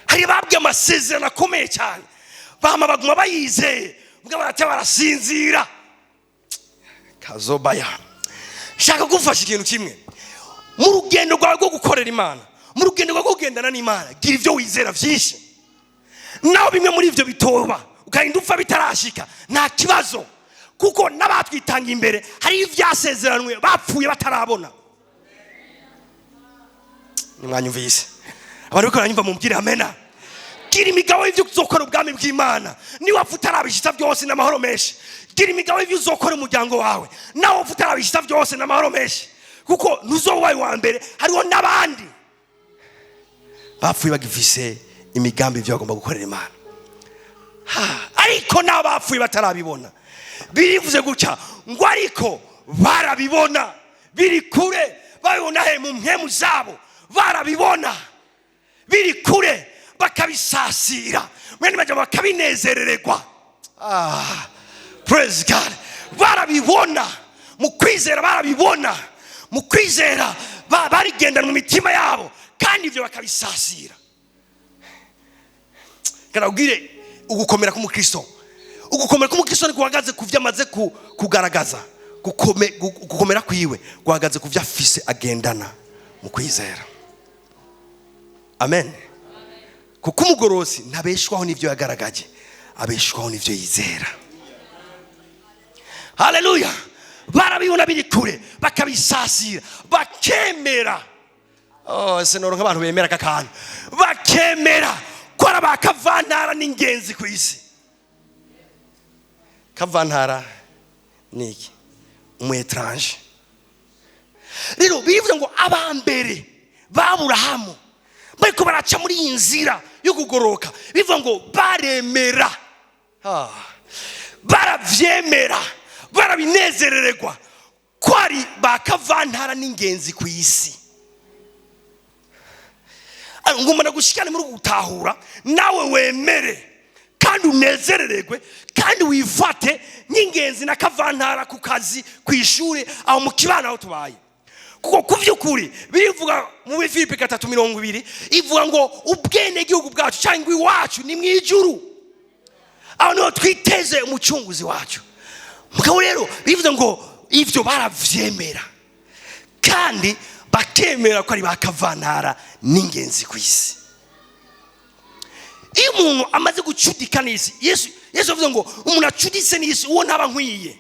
Hari babwiye amasezerano akomeye cyane, bama baguma bayizeye, mbwa barata barasinzira. Kazobaya. Shaka gufasha ikintu kimwe. Mu rugendo rwawe rwo gukorera Imana, mu rugendo rwawe rwo kugendana n'Imana, gira ivyo wizera vyinshi. Naho bimwe muri ivyo bitoba, ukarinda upfa bitarashika, nta kibazo. Kuko n'abatwitanga imbere hari ivyasezeranywe bapfuye batarabona. Nimwanyumvise? Abantu bariko baranyumva mumbwire amena. Gira imigabo y'ivyo uzokora ubwami bw'Imana. Niba wapfa utarabishitsa byose n'amahoro menshi. Gira imigabo y'ivyo uzokora umuryango wawe. Nawe wapfa utarabishitsa byose n'amahoro menshi. Kuko ntuzoba uwa mbere, hariho n'abandi bapfuye bagifise imigambi ivyo bagomba gukorera Imana. Ariko n'abapfuye batarabibona. Birivuze gutya ngo ariko barabibona, biri kure, babibona he mu mpemu zabo, barabibona biri kure, bakabisasira, mwene majambo bakabinezerererwa. Praise God. Barabibona mu kwizera, barabibona mu kwizera, barigendana mu mitima yabo, kandi ivyo bakabisasira. Kanabwire ugukomera k'umukristo. Ugukomera k'umukristo ni guhagaze ku vyo amaze kugaragaza. Gukomera kwiwe guhagaze ku vyo afise agendana mu kwizera. Amen. Kuko umugorozi ntabeshwaho n'ivyo yagaragaje, abeshwaho n'ivyo yizera. Haleluya. Barabibona biri kure, bakabisasira, bakemera. Oh, sinoro nk'abantu bemera aka kantu, bakemera ko ari abakavantara n'ingenzi ku isi. Kavantara ni iki? Umu étranger. Rero bivuze ngo abambere b'Aburahamu bariko baraca muri iyi nzira yo kugoroka, bivuga ngo baremera, baravyemera, barabinezerererwa ko ari ba kavantara n'ingenzi ku isi. Ngomba gushikane muri uku gutahura, nawe wemere kandi unezerererwe kandi wifate nk'ingenzi na kavantara ku kazi, ku ishuri, aho mu kibano aho tubaye. Kuko ku by'ukuri birivuga mu Filipi 3:20, ivuga ngo ubwenegihugu bwacu cyangwa iwacu ni mu ijuru, aho niho twiteze umucunguzi wacu. Mugabo rero bivuze ngo ibyo baravyemera kandi bakemera ko ari ba kavantara n'ingenzi ku isi. Iyo umuntu amaze gucudika n'isi, Yesu avuze ngo umuntu acuditse n'isi, uwo ntaba nkwiye.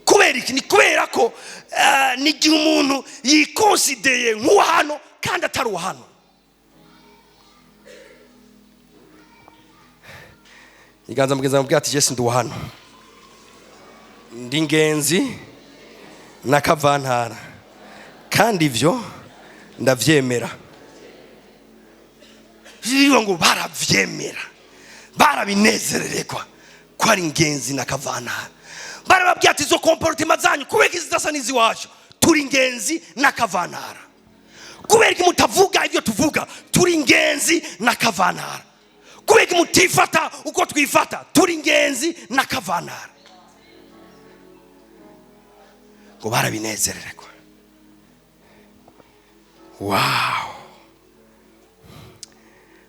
Kubera iki? Ni kubera ko ni igihe umuntu yikonsideye nk'uwa hano kandi atari uwa hano. Iganza mugenzi wawe ati: "Jesi ndi uwa hano, ndi ingenzi na kavantara, kandi ibyo ndavyemera." Bivuga ngo baravyemera, barabinezerererwa ko ari ingenzi na kavantara. Barababwira ati: "Izo comportement zanyu kubera ko zidasa n'iziwacu? Turi ingenzi na kavantara. Kubera ko mutavuga ibyo tuvuga? Turi ingenzi na kavantara. Kubera ko mutifata uko twifata? Turi ingenzi na kavantara." Ngo barabinezerererwa. Wow,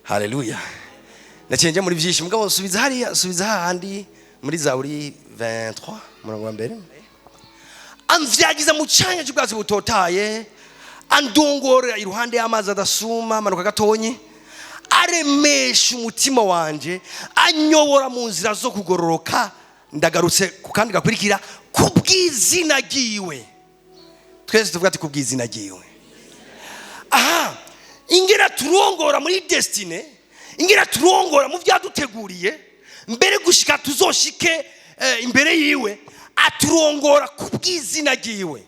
haleluya! Naciye njya muri byinshi, mugabo subiza hariya, subiza hahandi muri Zaburi 23, umurongo wa mbere. Amvyagiza mu canya cy'ubwatsi butotaye, andongora iruhande y'amazi adasuma. Manuka gatonyi. Aremesha umutima wanje, anyobora mu nzira zo kugororoka. Ndagarutse ku kandi gakurikira: kubw'izina ryiwe. Twese tuvuga ati: "Kubw'izina ryiwe." Aha ingera turongora muri destinée, ingera turongora mu byaduteguriye mbere gushika tuzoshike imbere yiwe, aturongora kubw'izina ryiwe.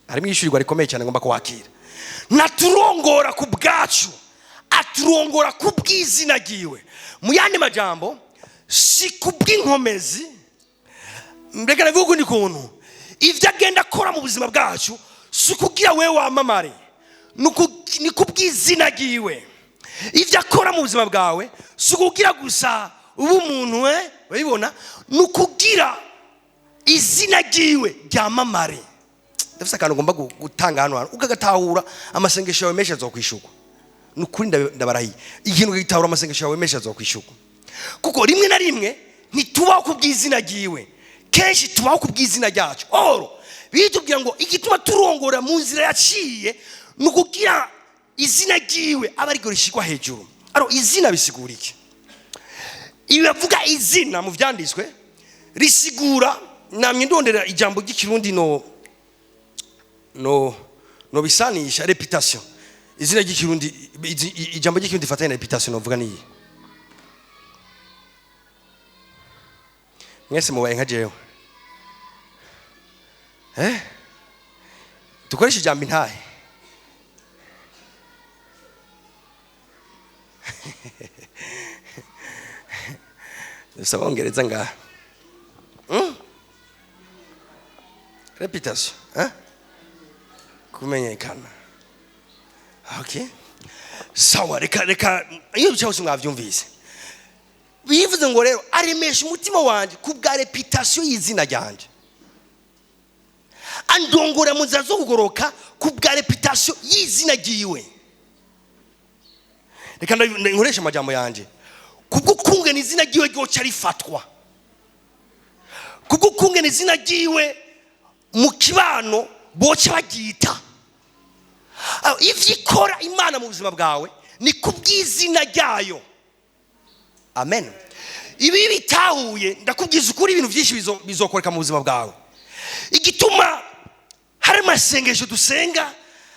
Harimo ishyurirwa rikomeye cyane ngomba kuwakira. Naturongora ku bwacu, aturongora ku bw'izina ryiwe. Mu yandi majambo, si ku bw'inkomezi. Mbega navuga ukundi kuntu, ibyo agenda akora mu buzima bwacu si ukugira we wamamare, ni ku bw'izina ryiwe. Ibyo akora mu buzima bwawe si ukugira gusa ube umuntu we urabibona, ni ukugira izina ryiwe ryamamare. Ndafise akantu ngomba gutanga hano hantu, ukagatahura, amasengesho yawe menshi azokwishurwa. Ni ukuri, ndabarahiye, ikintu ukagitahura, amasengesho yawe menshi azokwishurwa. Kuko rimwe na rimwe ntitubaho ku bw'izina ryiwe, kenshi tubaho ku bw'izina ryacu. Oro bitubwira ngo igituma turongora mu nzira yaciye ni ukugira izina ryiwe aba ariryo rishyirwa hejuru. Aro izina bisigura iki? Ibi bavuga izina mu byanditswe risigura, namwe ndondera ijambo ry'Ikirundi no bisanisha réputation. Izina ry'Ikirundi, ijambo ry'Ikirundi rifatanye na réputation novuga niyi. Mwese mubaye nka jewe, dukoresha ijambo intahe. Dufise Abongereza ngaha. Réputation, eh? Kumenyekana. Okay, sawa, reka iyo cyose mwavyumvise. Bivuze ngo rero aremesha umutima wanje ku bwa réputation y'izina ryanje, andongora mu nzira zo kugoroka ku bwa réputation y'izina ryiwe. Reka nkoreshe amajambo yanje: kubwo ukungena izina ryiwe ryoca rifatwa, kubwo ukungena izina ryiwe mu kibano boca baryita. Ivyo ikora Imana mu buzima bwawe ni kubw'izina ryayo. Amen. Ibi bitahuye, ndakubwiza ukuri, ibintu byinshi bizokoreka mu buzima bwawe. Igituma hari amasengesho dusenga,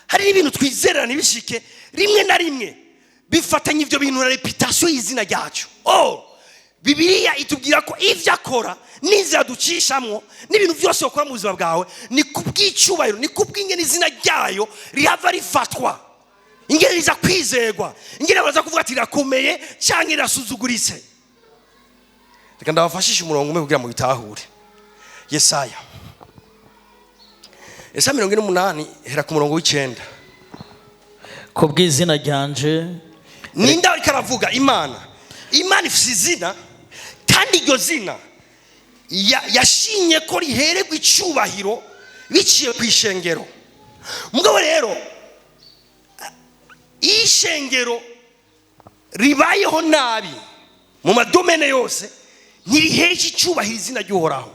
hari n'ibintu twizerera ntibishike, rimwe na rimwe bifatanya ibyo bintu na réputation y'izina ryacu. Oh, Bibiliya itubwira ko ibyo akora n'inzira ducishamwo n'ibintu byose ukora mu buzima bwawe ni kubw'icyubahiro, ni kubw'ingene izina ryayo rihava rifatwa, ingene riza kwizerwa, ingene baza kuvuga ati rirakomeye cyangwa rirasuzuguritse. Reka ndabafashishe umurongo umwe kugira ngo bitahure. Yesaya 48, hera ku murongo w'9. Ku bw'izina ryanje. Ninde ariko aravuga? Imana. Imana ifite izina, kandi iryo zina yashimye ko rihererwa icyubahiro biciye ku ishengero. Mugabo rero iyo ishengero ribayeho nabi mu ma domaines yose, ntirihesha icyubahiro izina ry'Uhoraho,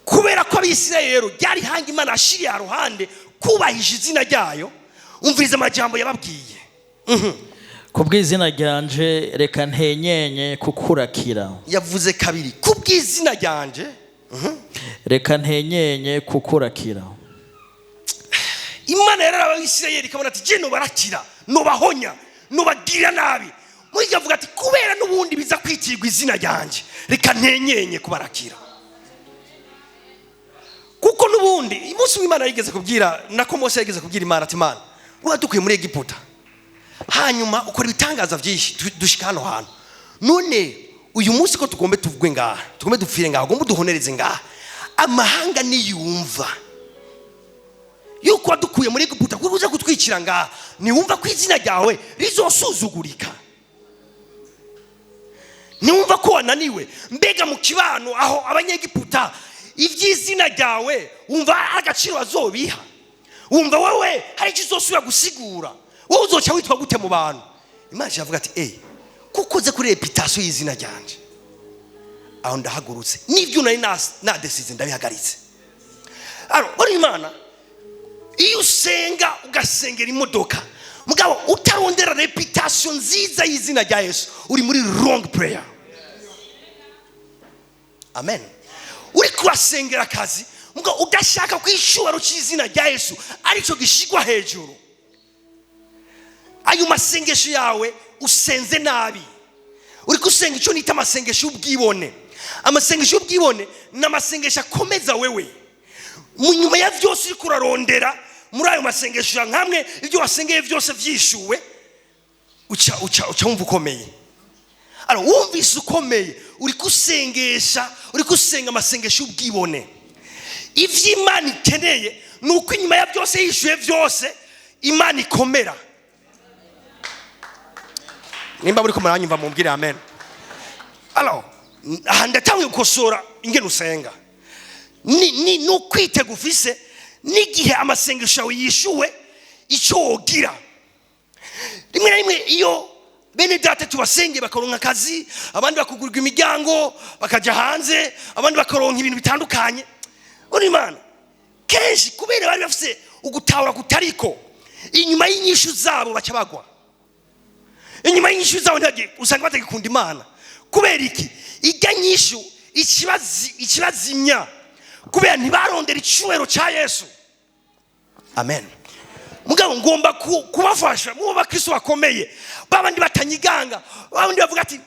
kubera ko Abisirayeli rero ryari hanga Imana yashiriye haruhande kubahisha izina ryayo. Umviriza amajambo yababwiye. Ku bw'izina ryanje, reka ntenyenye kukurakira. Yavuze kabiri, kubw'izina ryanje. Reka ntenyenye kukurakira. Imana yararaba Abisirayeli ikabona ati je nobarakira, nobahonya, nobagirira nabi. Muri iryo avuga ati kubera n'ubundi biza kwitirwa izina ryanjye, reka ntenyenye kubarakira, kuko n'ubundi umunsi w'Imana yigeze kubwira, nako Mose yigeze kubwira Imana ati: "Imana, uradukuye muri Egiputa, hanyuma ukora ibitangaza byinshi, dushika hano hantu. None uyu munsi ko tugombe tuvugwe ngaha, tugombe dupfire ngaha, ugombe duhonereze ngaha, amahanga niyumva yuko wadukuye muri Egiputa kuko uza kutwicira ngaha, niwumva ko izina ryawe rizosuzugurika? Niwumva ko wananiwe? Mbega mu kibano aho Abanyegiputa, iby'izina ryawe wumva hari agaciro bazobiha? Wumva wowe hari icyo uzosubira gusigura? Wowe uzoca witwa gute mu bantu?" Imana iravuga ati: "Eh, kuko uze kuri réputation y'izina ryanje, aho ndahagurutse, n'ibyo nari nadesize ndabihagaritse." Alors uri Imana, iyo usenga ugasengera imodoka, mugabo utarondera réputation nziza y'izina rya Yesu, uri muri wrong prayer. Amen. Uri kurasengera akazi, mugabo udashaka ko icyubahiro cy'izina rya Yesu aricyo gishigwa hejuru, ayo masengesho yawe usenze nabi. Uri gusenga icyo nita amasengesho y'ubwibone. Amasengesho y'ubwibone ni amasengesho akomeza wewe. Mu nyuma ya byose uri kurarondera muri ayo masengesho ya nkamwe, ibyo wasengeye byose byishuwe, uca wumva ukomeye. Alors wumvise ukomeye, uri gusengesha, uri gusenga amasengesho y'ubwibone. Ivyo Imana ikeneye ni uko inyuma ya byose, yishuye byose, Imana ikomera. Nimba muri ko muranyumva, mumbwire amen. Alors aha ndatangiye gukosora ingene usenga. Ni ukwitega ufise n'igihe amasengesho yawe yishuwe, icyo wogira. Rimwe na rimwe iyo bene data tubasengeye bakaronka akazi, abandi bakugurirwa imiryango bakajya hanze, abandi bakaronka ibintu bitandukanye, uri Imana kenshi kubera bari bafise ugutahura kutariko, inyuma y'inyishu zabo baca bagwa. Inyuma y'inyishu zabo usanga batagikunda Imana. Kubera iki? Ijya nyishu ikibazimya, kubera ntibarondera icyubahiro cya Yesu. Amen. Mugabo ngomba kubafasha mubo bakristo bakomeye, babandi batanyiganga, babandi bavuga ati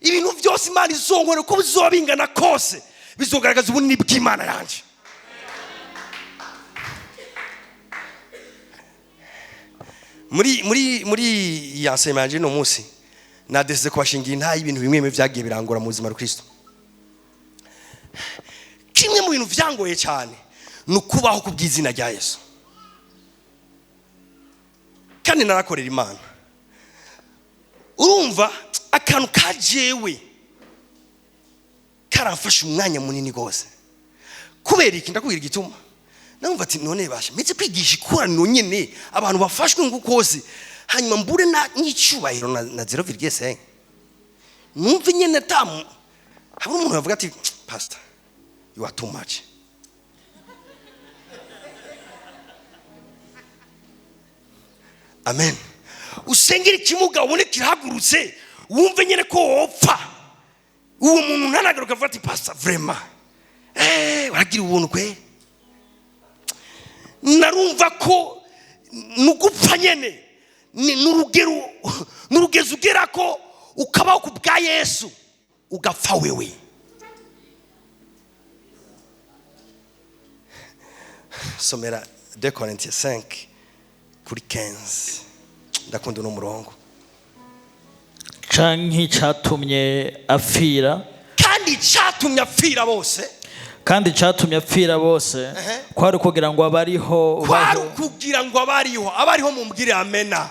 ibintu byose Imana izongora, uko bizoba bingana kose bizogaragaza ubunini bw'Imana yanjye. Muri iyi enseignement yanje no munsi, nadesize kubashingira intahe y'ibintu bimwe bimwe byagiye birangora mu buzima Kristo. Kimwe mu bintu byangoye cyane ni ukubaho ku bw'izina rya Yesu, kandi narakorera Imana. Urumva akantu ka jewe karamfasha umwanya munini rwose. Kubera iki? Ndakubwira igituma. Namva ati none basha meze kwigisha ikoraniro nyene, abantu bafashwe ngo kose, hanyuma mbure na n'icyubahiro na 0,5, numve nyene tamu hari umuntu yavuga ati: "Pastor, you are too much." Amen. Usengera ikimuga, ubone kirahagurutse, wumve nyene ko wopfa. Uwo muntu ntanagaruka avuga ati: "Pastor, vraiment, waragira ubuntu kwe." Narumva ko nugupfa nyene, n'urugero n'urugezo ugera ko ukabaho ku bwa Yesu, ugapfa wewe. Somera 2 Corinthiens 5 kuri 15. Ndakunda uno murongo. Canke icatumye apfira. Kandi icyatumye apfira bose. Kandi icatumye apfira bose kwari ukugira ngo abariho kwari babeho. Ukugira ngo abariho, abariho mumbwire amena.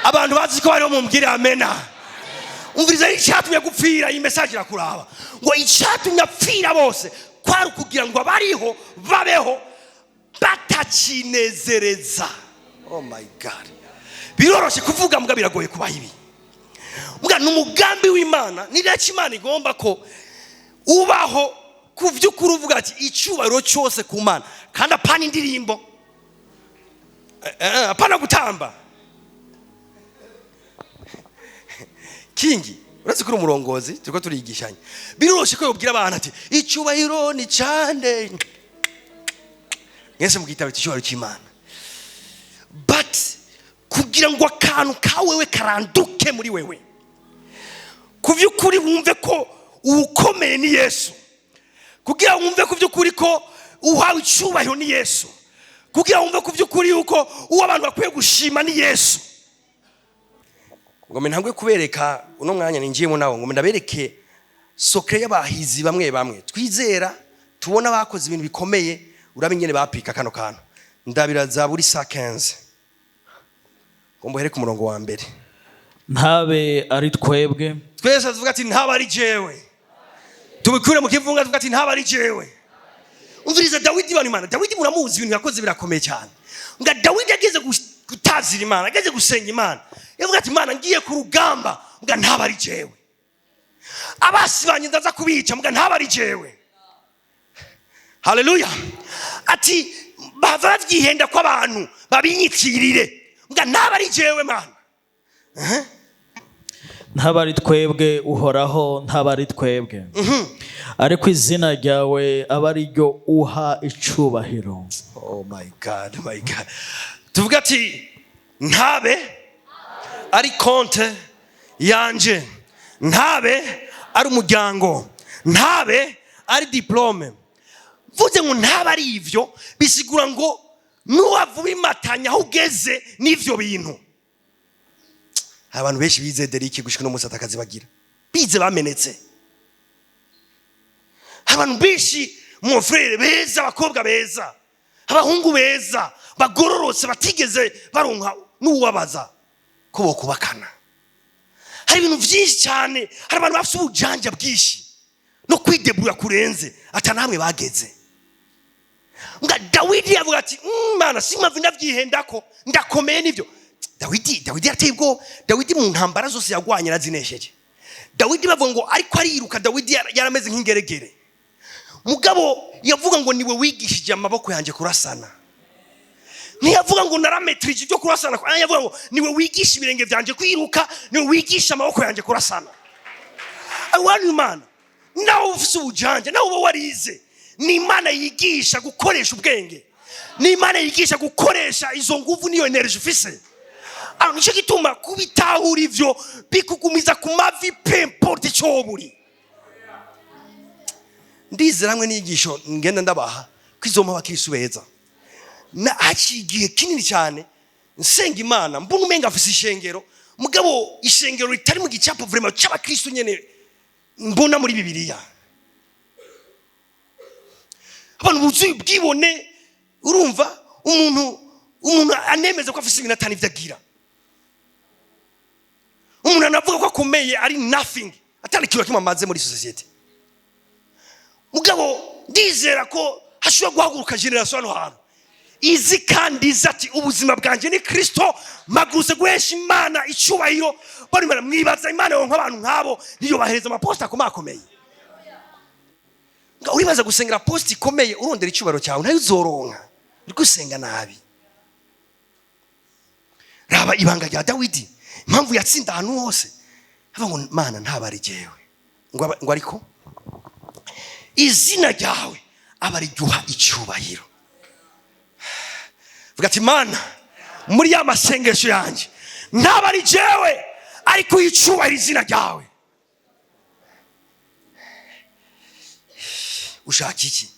Abantu bazi ko bariho, mumbwire amena. Umviriza, icyatumye gupfira, iyi message irakuraba, ngo icyatumye apfira bose kwari ukugira ngo abariho babeho batakinezereza. Oh my God, biroroshe kuvuga, mbwa biragoye kubaha ibi. Mbwa ni umugambi w'Imana, ni rero Imana igomba ko ubaho ku by'ukuri, uvuga ati: "Icyubahiro cyose ku Mana." Kandi apana indirimbo, apana gutamba. Kingi, uretse ko uri umurongozi, turiko turigishanya, biroroshe ko yobwira abantu ati: "Icyubahiro ni cyane," mwese mugitaba icyubahiro cy'Imana. But kugira ngo akantu ka wewe karanduke muri wewe, ku by'ukuri wumve ko uwukomeye ni Yesu, kugira wumve ku by'ukuri ko uhawe icyubahiro ni Yesu, kugira wumve ku by'ukuri yuko uwo abantu bakwiye gushima ni Yesu. Ngo ntangwe kubereka uno mwanya ninjiyemo nawo, ngo ndabereke secret y'abahizi bamwe bamwe twizera, tubona bakoze ibintu bikomeye. Urabe ingene bapika kano kantu. Ndabira Zaburi 115, ngo mbohere ku murongo wa mbere. Ntabe ari twebwe. Twese tuvuga ati: "Ntaba ari jewe." Tubikure mu kivunga, tuvuga ati: "Ntaba ari jewe." Umviriza Dawidi, bana Imana. Dawidi muramuzi, ibintu yakoze birakomeye cyane. Nga Dawidi ageze gutazira Imana, ageze gusenga Imana, yavuga ati: "Imana, ngiye ku rugamba, mbwa ntaba ari jewe. Abasi banjye ndaza kubica, mbwa ntaba ari jewe." Haleluya! Ati: "Bava bavyihenda ko abantu babinyitirire, mbwa ntaba ari jewe, Mana." Ntaba ari twebwe, Uhoraho, ntaba ari twebwe, ariko izina ryawe aba ari ryo uha icubahiro. Oh my God, my God. Tuvuga ati: "Ntabe ari konte yanje, ntabe ari umuryango, ntabe ari diplôme." Mvuze ngo ntabe ari ivyo, bisigura ngo nuwava ubimatanya aho ugeze n'ivyo bintu. Hari abantu benshi bize deriki, gushika uno munsi atakazi bagira, bize bamenetse. Hari abantu benshi, mon frère, beza, abakobwa beza, abahungu beza, bagororotse, batigeze baronka n'uwabaza ko bokubakana. Hari ibintu byinshi cyane, hari abantu bafite ubujanja bwinshi no kwidebura kurenze, ata namwe bageze. Nga Dawidi yavuga ati: "Mana, simpamvu ndavyihendako ndakomeye." Nivyo, Dawidi yarateye ubwoba. Dawidi mu ntambara zose yagwanye yarazinesheje. Dawidi bavuga ngo ariko ariruka, Dawidi yarameze nk'ingeregere. Mugabo yavuga ngo: "Niwe wigishije amaboko yanjye kurasana." Ntiyavuga ngo: "Narametrije ibyo kurasana." Yavuga ngo: "Niwe wigisha ibirenge byanjye kwiruka, niwe wigisha amaboko yanjye kurasana." Awani Imana, nawe ufise ubujanja, nawe uba warize, ni Imana yigisha gukoresha ubwenge, ni Imana yigisha gukoresha izo nguvu n'iyo énergie ufise. Aho nicyo gituma kubitahura ivyo bikugumiza ku mavi, peu importe icyo woba uri. Ndizera hamwe n'inyigisho ngenda ndabaha ko izompa abakristu beza. Na haciye igihe kinini cyane nsenga Imana, mbona umenga afise ishengero, mugabo ishengero ritari mu gicapo vraiment c'abakristu nyene mbona muri Bibiliya. Abantu buzuye ubwibone. Urumva umuntu anemeza ko afise ibintu atani ivyo agira, umuntu anavuga ko akomeye ari nothing, atari ikintu na kimwe amaze muri sosiyete. Mugabo ndizera ko hashobora guhaguruka génération hano hantu izi kandi izi ati: "Ubuzima bwanjye ni Kristo, mpagurutse guhesha Imana icyubahiro." Bari mwibaza Imana yonka abantu nk'abo, ntiyobahereza amaposita akomakomeye? Nga uribaza gusengera poste ikomeye urondera icyubahiro cyawe, ntayo uzoronka, uri gusenga nabi. Raba ibanga rya Dawidi, impamvu yatsinda ahantu hose, avuga ngo: "Mana, ntabari jyewe." Ngo ariko izina ryawe aba riryuha icyubahiro. Vuga ati: "Mana, muri ya masengesho yanjye ntaba ari jewe, ariko icubahiro izina ryawe." Ushaka iki?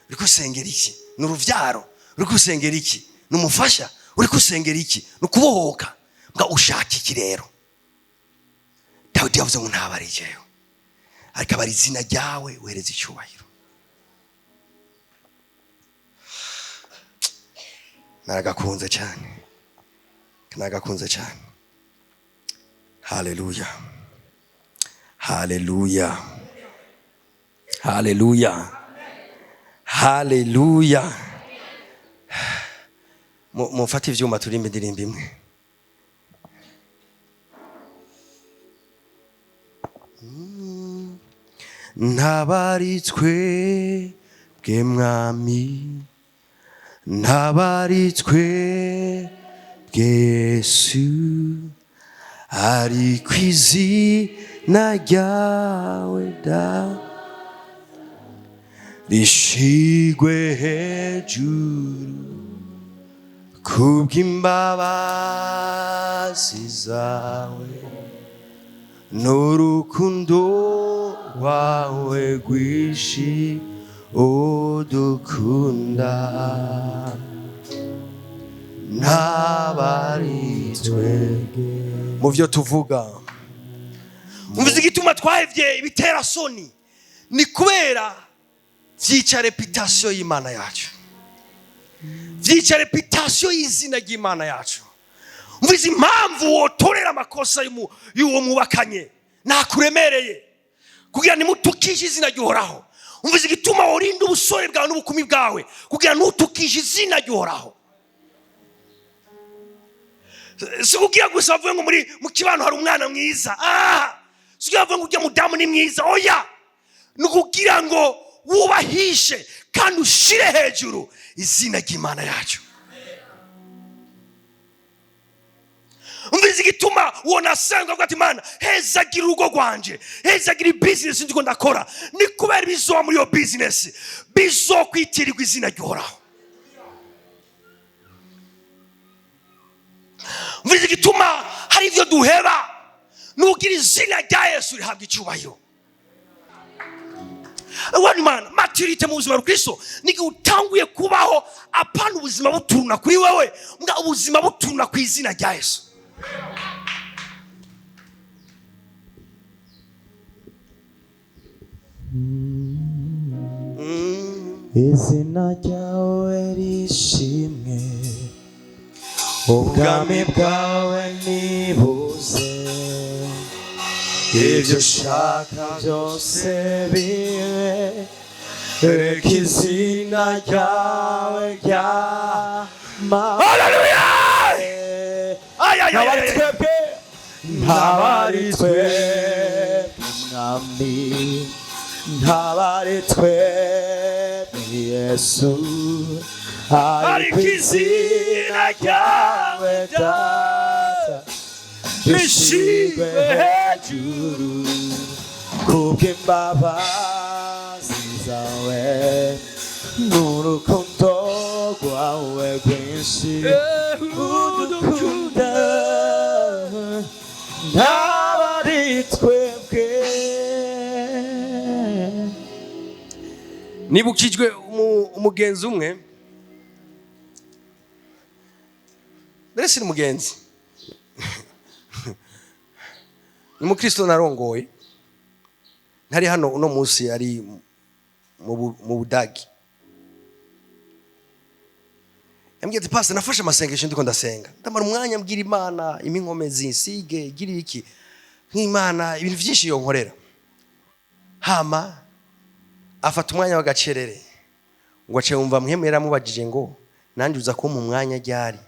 Uri gusengera iki? Ni urubyaro? Uri gusengera iki? Ni umufasha? Uri gusengera iki? Ni ukubohoka? Mbwa ushaka iki rero? Dawidi yavuze ngo ntaba ari jewe, ariko aba ari izina ryawe uhereza icyubahiro. Naragakunze cyane, naragakunze cyane. Haleluya, haleluya, haleluya, haleluya! Mufate ivyuma, turimbe indirimbo imwe. Ntabari twebwe, Mwami, ntabari twebwe, Yesu, ariko izina ryawe da rishigwe hejuru kubw'imbabazi zawe n'urukundo rwawe rwinshi udukunda. Ntabari twebwe mu byo tuvuga. Umvize igituma twahevye ibitera soni? Ni kubera vyica réputation y'Imana yacu, vyica réputation y'izina ry'Imana yacu. Umvize impamvu wotorera amakosa y'uwo mwubakanye nakuremereye, kugira nimutukishe izina ry'Uhoraho. Umvize igituma worinda ubusore bwawe n'ubukumi bwawe, kugira ntutukishe izina ry'Uhoraho. Si kugira gusa bavuge ngo muri mu kibano hari umwana mwiza, si kugira bavuge ngo ujya mudamu ni mwiza. Oya, ni ukugira ngo wubahishe kandi ushire hejuru izina ry'Imana yacu. Umvize igituma uwo nasenga avuga ati: "Imana, hezagira urugo rwanje, hezagira bizinesi ndiko ndakora." Ni kubera ibizoba muri iyo bizinesi bizokwitirirwa izina ry'Uhoraho. Umvize igituma hari ibyo duheba? Nugira izina rya Yesu rihabwa icyubahiro. Wani mana, maturité mu buzima bwa Kristo ni igihe utanguye kubaho, apana ubuzima buturuna kuri wewe, mbwa ubuzima buturuna ku izina rya Yesu. Izina ryawe rishimwe, ubwami bwawe nibuze, ibyo ushaka byose bibe, reka izina ryawe Haleluya! ryamamare. Ay, ay, ay, Ntabari ay, ay. twebwe, ntabari twebwe, Mwami, ntabari twebwe, Yesu, ariko izina ryawe Data rishigwe hejuru kubw'imbabazi zawe n'urukundo rwawe rwinshi udukunda. Ntabari twebwe. Nibukijwe umugenzi umwe, mbere si umugenzi, ni umukristo narongoye. Ntari hano uno munsi, ari mu Budagi. Yambwiye ati: "Pastor, nafashe amasengesho, ndiko ndasenga, ndamara umwanya mbwira Imana iminkomezi nsige igira iki nk'Imana, ibintu byinshi yonkorera." Hama afata umwanya w'agacerere ngo ace wumva Mpwemu yaramubajije ngo: "Nanjye uza kumpa umwanya ryari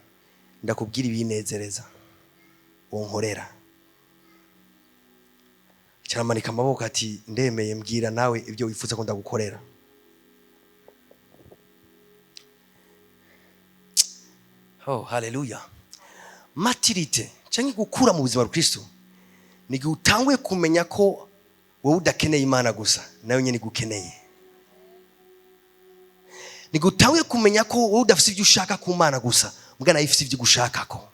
ndakubwira ibinezereza wonkorera?" Kiramanika amaboko ati: "Ndemeye, mbwira nawe ibyo wifuza ko ndagukorera." Oh, haleluya! Maturité cyangwa gukura mu buzima bwa Kristo ni igihe utanguye kumenya ko Wowe udakeneye Imana gusa, nayo nyine igukeneye. Nigutanguye kumenya ko wowe udafite ibyo ushaka ku Mana gusa, mbwa nayo ifite ibyo igushakako.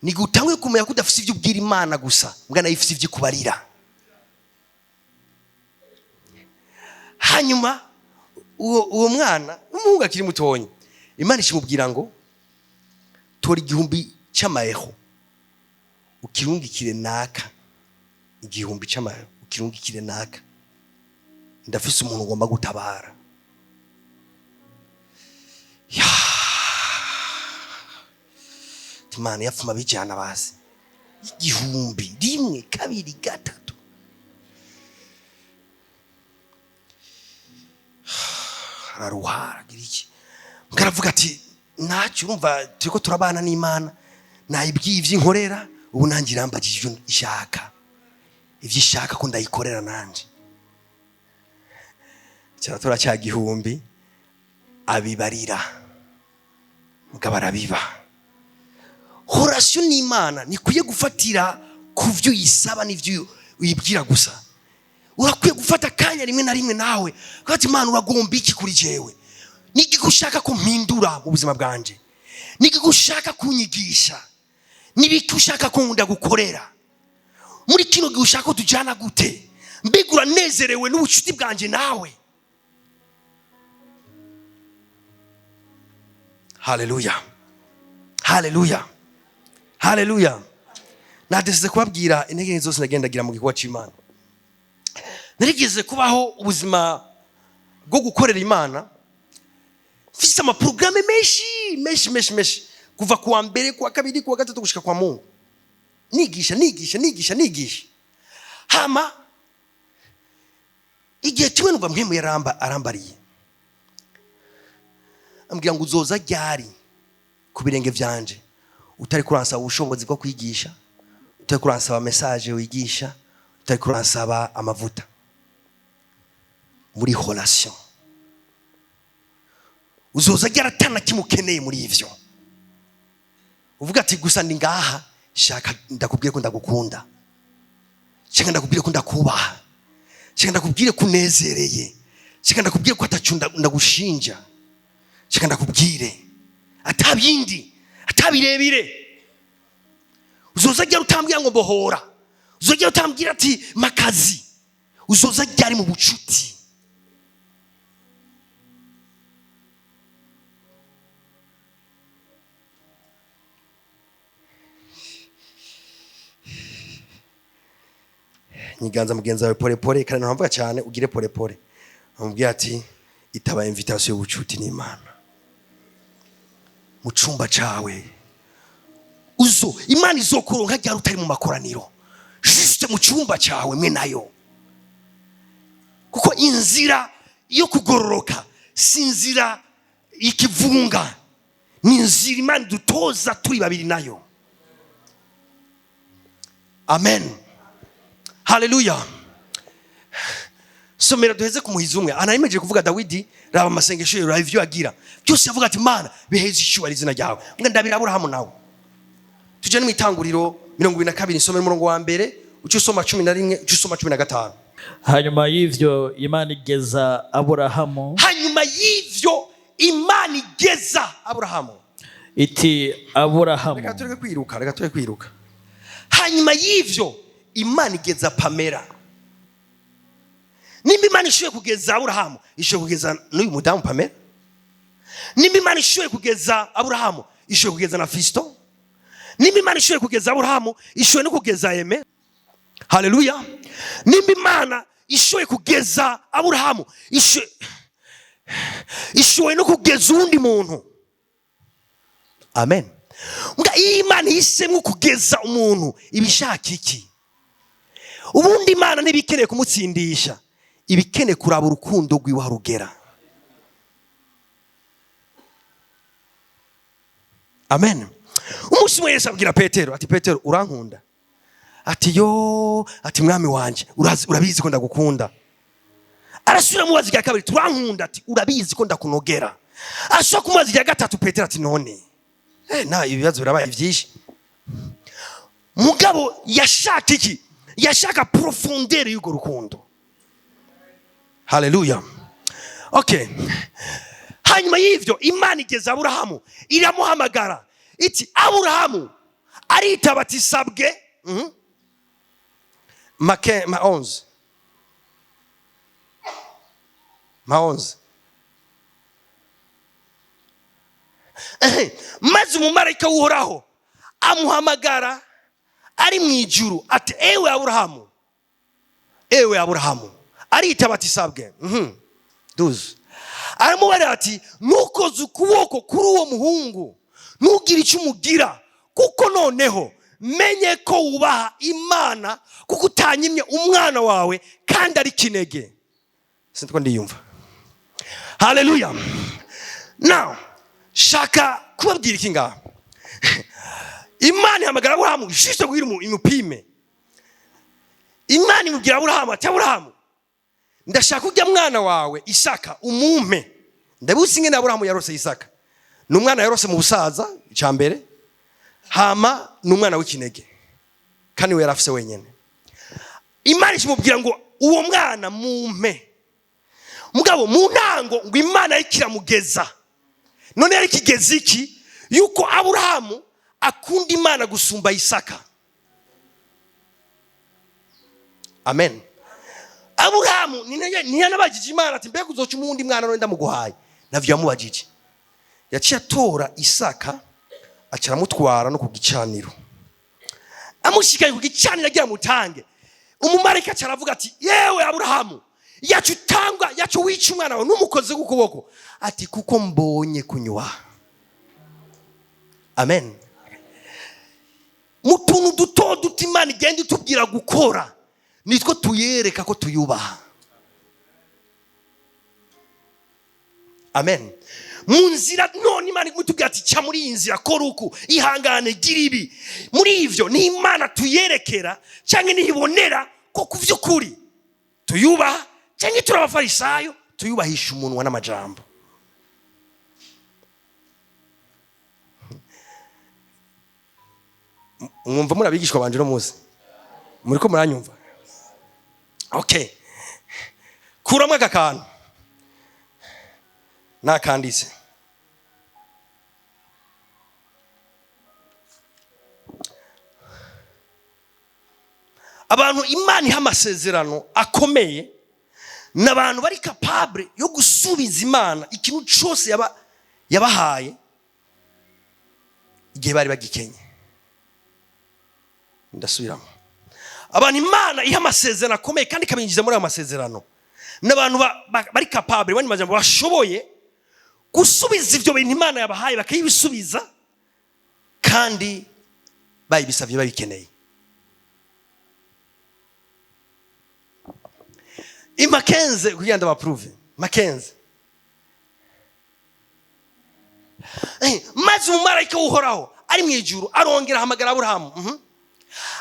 Nigutanguye kumenya ko udafite ibyo ubwira Imana gusa, mbwa nayo ifite ibyo ikubarira. Hanyuma uwo mwana w'umuhungu akiri mutonya, Imana ikimubwira ngo tora 1000 cy'amayeho ukirungikire naka, 1000 cy'amayeho ukirungikire naka, ndafise umuntu ugomba gutabara. Ya Imana yapfuma bijana bazi 1000 1 2 3. Araruhara agira iki, ngaravuga ati ntacyo, urumva turiko turabana n'Imana, nayibwiye ivyo inkorera, ubu nanjye irambagije ivyo ishaka, ivyo ishaka ko ndayikorera nanje. Cyaratora cya 1000 abibarira, mugabo arabiba. Relation n'Imana nikwiye gufatira ku vyo uyisaba n'ivyo uyibwira gusa. Urakwiye gufata akanya rimwe na rimwe nawe ukavuga ati Imana uragomba iki kuri jewe? Niki ushaka kumpindura mu buzima bwanje? Niki ushaka kunyigisha? Nibiki ushaka ko ndagukorera? Muri kino gihe ushaka ko tujana gute? Mbega uranezerewe n'ubucuti bwanje nawe? Haleluya, haleluya, haleluya. Nadesize kubabwira intege zose nagendagira mu gikorwa c'Imana. Narigeze kubaho ubuzima bwo gukorera Imana, mfise amaprograme menshi menshi menshi menshi, kuva kuwa mbere, kuwa kabiri, kuwa gatatu gushika kwa Mungu, nigisha nigisha nigisha nigisha. Hama igihe kimwe numva mpemu arambariye, ambwira ngo uzoza ryari ku birenge vyanje utari kuransaba ubushobozi bwo kwigisha, utari kuransaba message wigisha, utari kuransaba amavuta. Muri relation uzoza ryari atana kimukeneye muri ivyo, uvuga ati gusa ndi ngaha, shaka ndakubwiye ko ndagukunda, shaka ndakubwiye ko ndakubaha, shaka ndakubwiye ko unezereye, shaka ndakubwiye ko atacu ndagushinja, shaka ndakubwire atabindi atabirebire. Uzoza ryari utambwira ngo mbohora, uzoza ryari utambwira ati makazi, uzoza ryari mu bucuti. Nyiganza mugenzi wawe pole pole, kandi ntamvuga cyane, ugire pole pole, amubwira ati itaba invitation y'ubucuti n'Imana mu cumba cawe. Uzo Imana izokuronka ryari utari mu makoraniro, juste mu cumba cawe mwe nayo. Kuko inzira yo kugororoka si inzira y'ikivunga, ni inzira Imana idutoza turi babiri nayo. Amen, haleluya. Somera duheze ku muhizi umwe anayemeje kuvuga Dawidi, raba amasengesho ye, raba ivyo agira byose, avuga ati Mana biheze ishyuba izina ryawe. Mbwa ndabira Aburahamu nawe. Tujye mu itanguriro 22, nsomera umurongo wa mbere, uce usoma 11, uce usoma 15. Hanyuma y'ivyo Imana igeza Aburahamu. Hanyuma y'ivyo Imana igeza Aburahamu iti Aburahamu. Reka tureke kwiruka, reka tureke kwiruka. Hanyuma y'ivyo Imana igeza Pamela. Nimba Imana ishoboye kugeza Aburahamu, ishoboye kugeza n'uyu mudamu Pamela. Nimba Imana ishoboye kugeza Aburahamu, ishoboye kugeza na Fisto. Nimba Imana ishoboye kugeza Aburahamu, ishoboye no kugeza Aime. Haleluya. Nimba Imana ishoboye kugeza Aburahamu, ishoboye no kugeza uwundi muntu. Amen. Mbwa iyo Imana ihisemo kugeza umuntu, ibishaka iki? Ubundi Imana ntibikeneye kumutsindisha, ibikeneye kuraba urukundo rwiwe aho rugera. Amen. Umunsi umwe Yesu abwira Petero ati Petero urankunda? Ati yo, ati mwami wanje, urabizi ko ndagukunda. Arasubira mubaza irya kabiri, turankunda? Ati urabizi ko ndakunogera. Asubira kumubaza irya gatatu, Petero ati none na ibibazo birabaye byinshi. Mugabo yashaka iki? Yashaka profondeur y'urwo rukundo. Haleluya. Okay, hanyuma y'ivyo Imana igeze Aburahamu, iramuhamagara iti: "Aburahamu." Aritaba ati: "Sabwe." Ma 11, ma 11. Maze umumarayika w'Uhoraho amuhamagara ari mu ijuru ati: "Ewe Aburahamu, ewe Aburahamu." Aritaba ati: "Sabwe." 12. Aramubarira ati: "Ntukoze ukuboko kuri uwo muhungu, ntugire icyo umugira, kuko noneho menye ko wubaha Imana, kuko utanyimye umwana wawe kandi ari kinege." Sintwo ndiyumva. Haleluya. Now shaka kubabwira iki ngaha? Imana ihamagara Aburahamu juste kugira imupime. Imana imubwira Aburahamu ati: "Aburahamu, ndashaka ujya mwana wawe Isaka umumpe." Ndabuze ingene Aburahamu yarose Isaka. Ni umwana yarose mu busaza, icya mbere, hama ni umwana w'ikinege kandi we yarafise wenyine. Imana ikimubwira ngo uwo mwana mumpe. Mugabo mu ntango ngo Imana yariko iramugeza. None yari ikigeze iki? Yuko Aburahamu akunda Imana gusumba Isaka. Amen. Aburahamu ntiyanabajije Imana ati: "Mbega uzoca umuwundi mwana none ndamuguhaye?" Navyo yamubajije. Yaciye atora Isaka, aca aramutwara no ku gicaniro. Amushikaye ku gicaniro agira amutange, umumarayika aca aravuga ati: "Yewe Aburahamu, yacu utangwa, yacu wica umwana wawe n'umukozi w'ukuboko." Ati: "Kuko mbonye kunywa." Amen. Mu tuntu duto duto Imana igenda itubwira gukora, nitwo tuyereka ko tuyubaha. Amen. Mu nzira none Imana itubwira ati: "Ca muri iyi nzira, kora uku, ihangane, gira ibi." Muri ivyo ni Imana tuyerekera cyangwa nihibonera ko ku vy'ukuri tuyubaha, cyangwa turi abafarisayo tuyubahisha umunwa n'amajambo. Mwumva muri abigishwa banje no muzi muriko muranyumva? Okay, kuramo aka kantu nakanditse. Abantu Imana iha amasezerano akomeye ni abantu bari capable yo gusubiza Imana ikintu cyose yabahaye igihe bari bagikenye. Ndasubiramo: abantu Imana iha amasezerano akomeye kandi ikabinjiza muri ayo masezerano ni abantu bari capable, bandi majambo bashoboye gusubiza ibyo bintu Imana yabahaye, bakayibisubiza kandi bayibisabye, babikeneye. Imakenze kugira ngo ndabaprouve makenze. Maze umumarayika w'Uhoraho ari mu ijuru arongera ahamagara Aburahamu.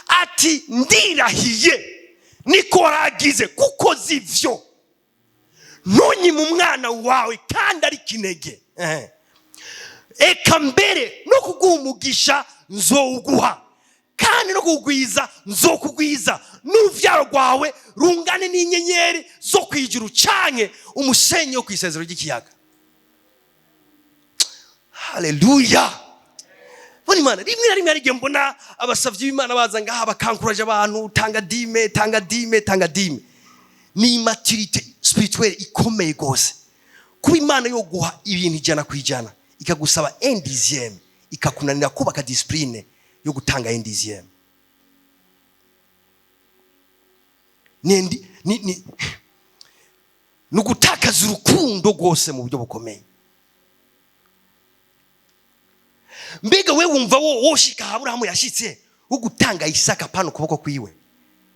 Ati: "Ndirahiye niko waragize kuko zivyo, ntunyime umwana wawe kandi ari kinege. Eka mbere no kuguha umugisha nzowuguha, kandi no kugwiza nzokugwiza, n'uruvyaro rwawe rungane n'inyenyeri zo kwijuru canke umusenyi wo kw'isezero ry'ikiyaga." Haleluya. Mbona Imana rimwe na rimwe hari igihe mbona abasavyi b'Imana baza ngaha bakankuraje abantu: "Tanga dîme, tanga dîme, tanga dîme." Ni immaturité spirituelle ikomeye gose kuba Imana yo guha ibintu 100% ikagusaba un dixième, ikakunanira kubaka discipline yo gutanga un dixième. Ni ugutakaza urukundo rwose mu buryo bukomeye. Mbega we wumva wo woshika aho Aburahamu yashitse wo gutanga Isaka pano ukuboko kwiwe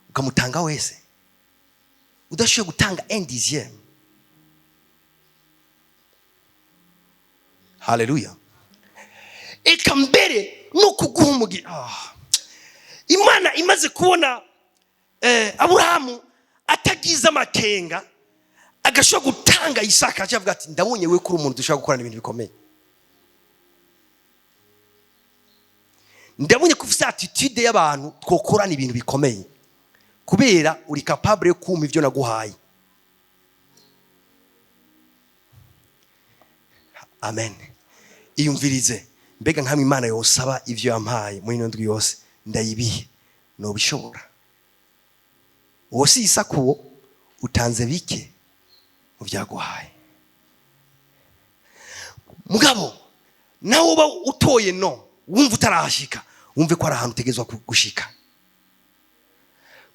ukamutanga wese, udashoboye gutanga un dixième? Haleluya. Eka mbere no kuguha umugisha. Imana imaze kubona Aburahamu atagize amakenga, agashobora gutanga Isaka, avuga ati: "Ndabonye we kuri umuntu dushobora gukorana ibintu bikomeye. Ndabonye ko ufite attitude y'abantu twokorana ibintu bikomeye." Kubera uri capable yo kumpa ibyo naguhaye. Amen. Iyumvirize, mbega nkamwe Imana yosaba ivyo yampaye muri ino ndwi yose ndayibihe, nobishobora? Uwo si isakuwo, utanze bike mu byaguhaye. Mugabo nawe uba utoye no wumva utarahashika, wumve ko ari ahantu utegerezwa gushika,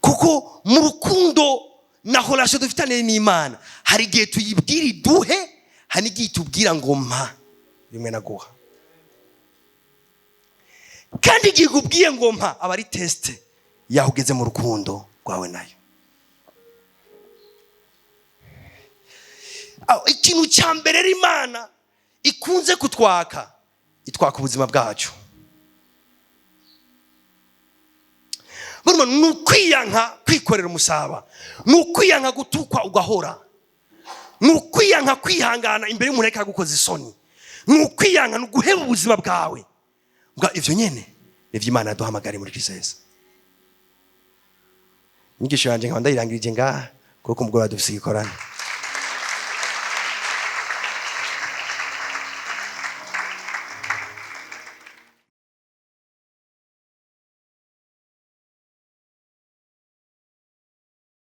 kuko mu rukundo na relation dufitaniye n'Imana hari igihe tuyibwira iduhe, hari n'igihe itubwira ngo mpa rimwe naguha. Kandi igihe ikubwiye ngo mpa aba ari test yaho ugeze mu rukundo rwawe nayo. Aho, ikintu cya mbere rero Imana ikunze kutwaka, itwaka ubuzima bwacu. Burimo ni ukwiyanka kwikorera umusaraba, ni ukwiyanka gutukwa ugahora, ni ukwiyanka kwihangana imbere y'umuntu ariko agukoza isoni, ni ukwiyanka, ni uguheba ubuzima bwawe. Mbwa ivyo nyene nivyo Imana yaduhamagariye muri Kristo Yesu. Inyigisho yanje nkaba ndayirangirije ngaha kuko umugoroba dufise igikorane.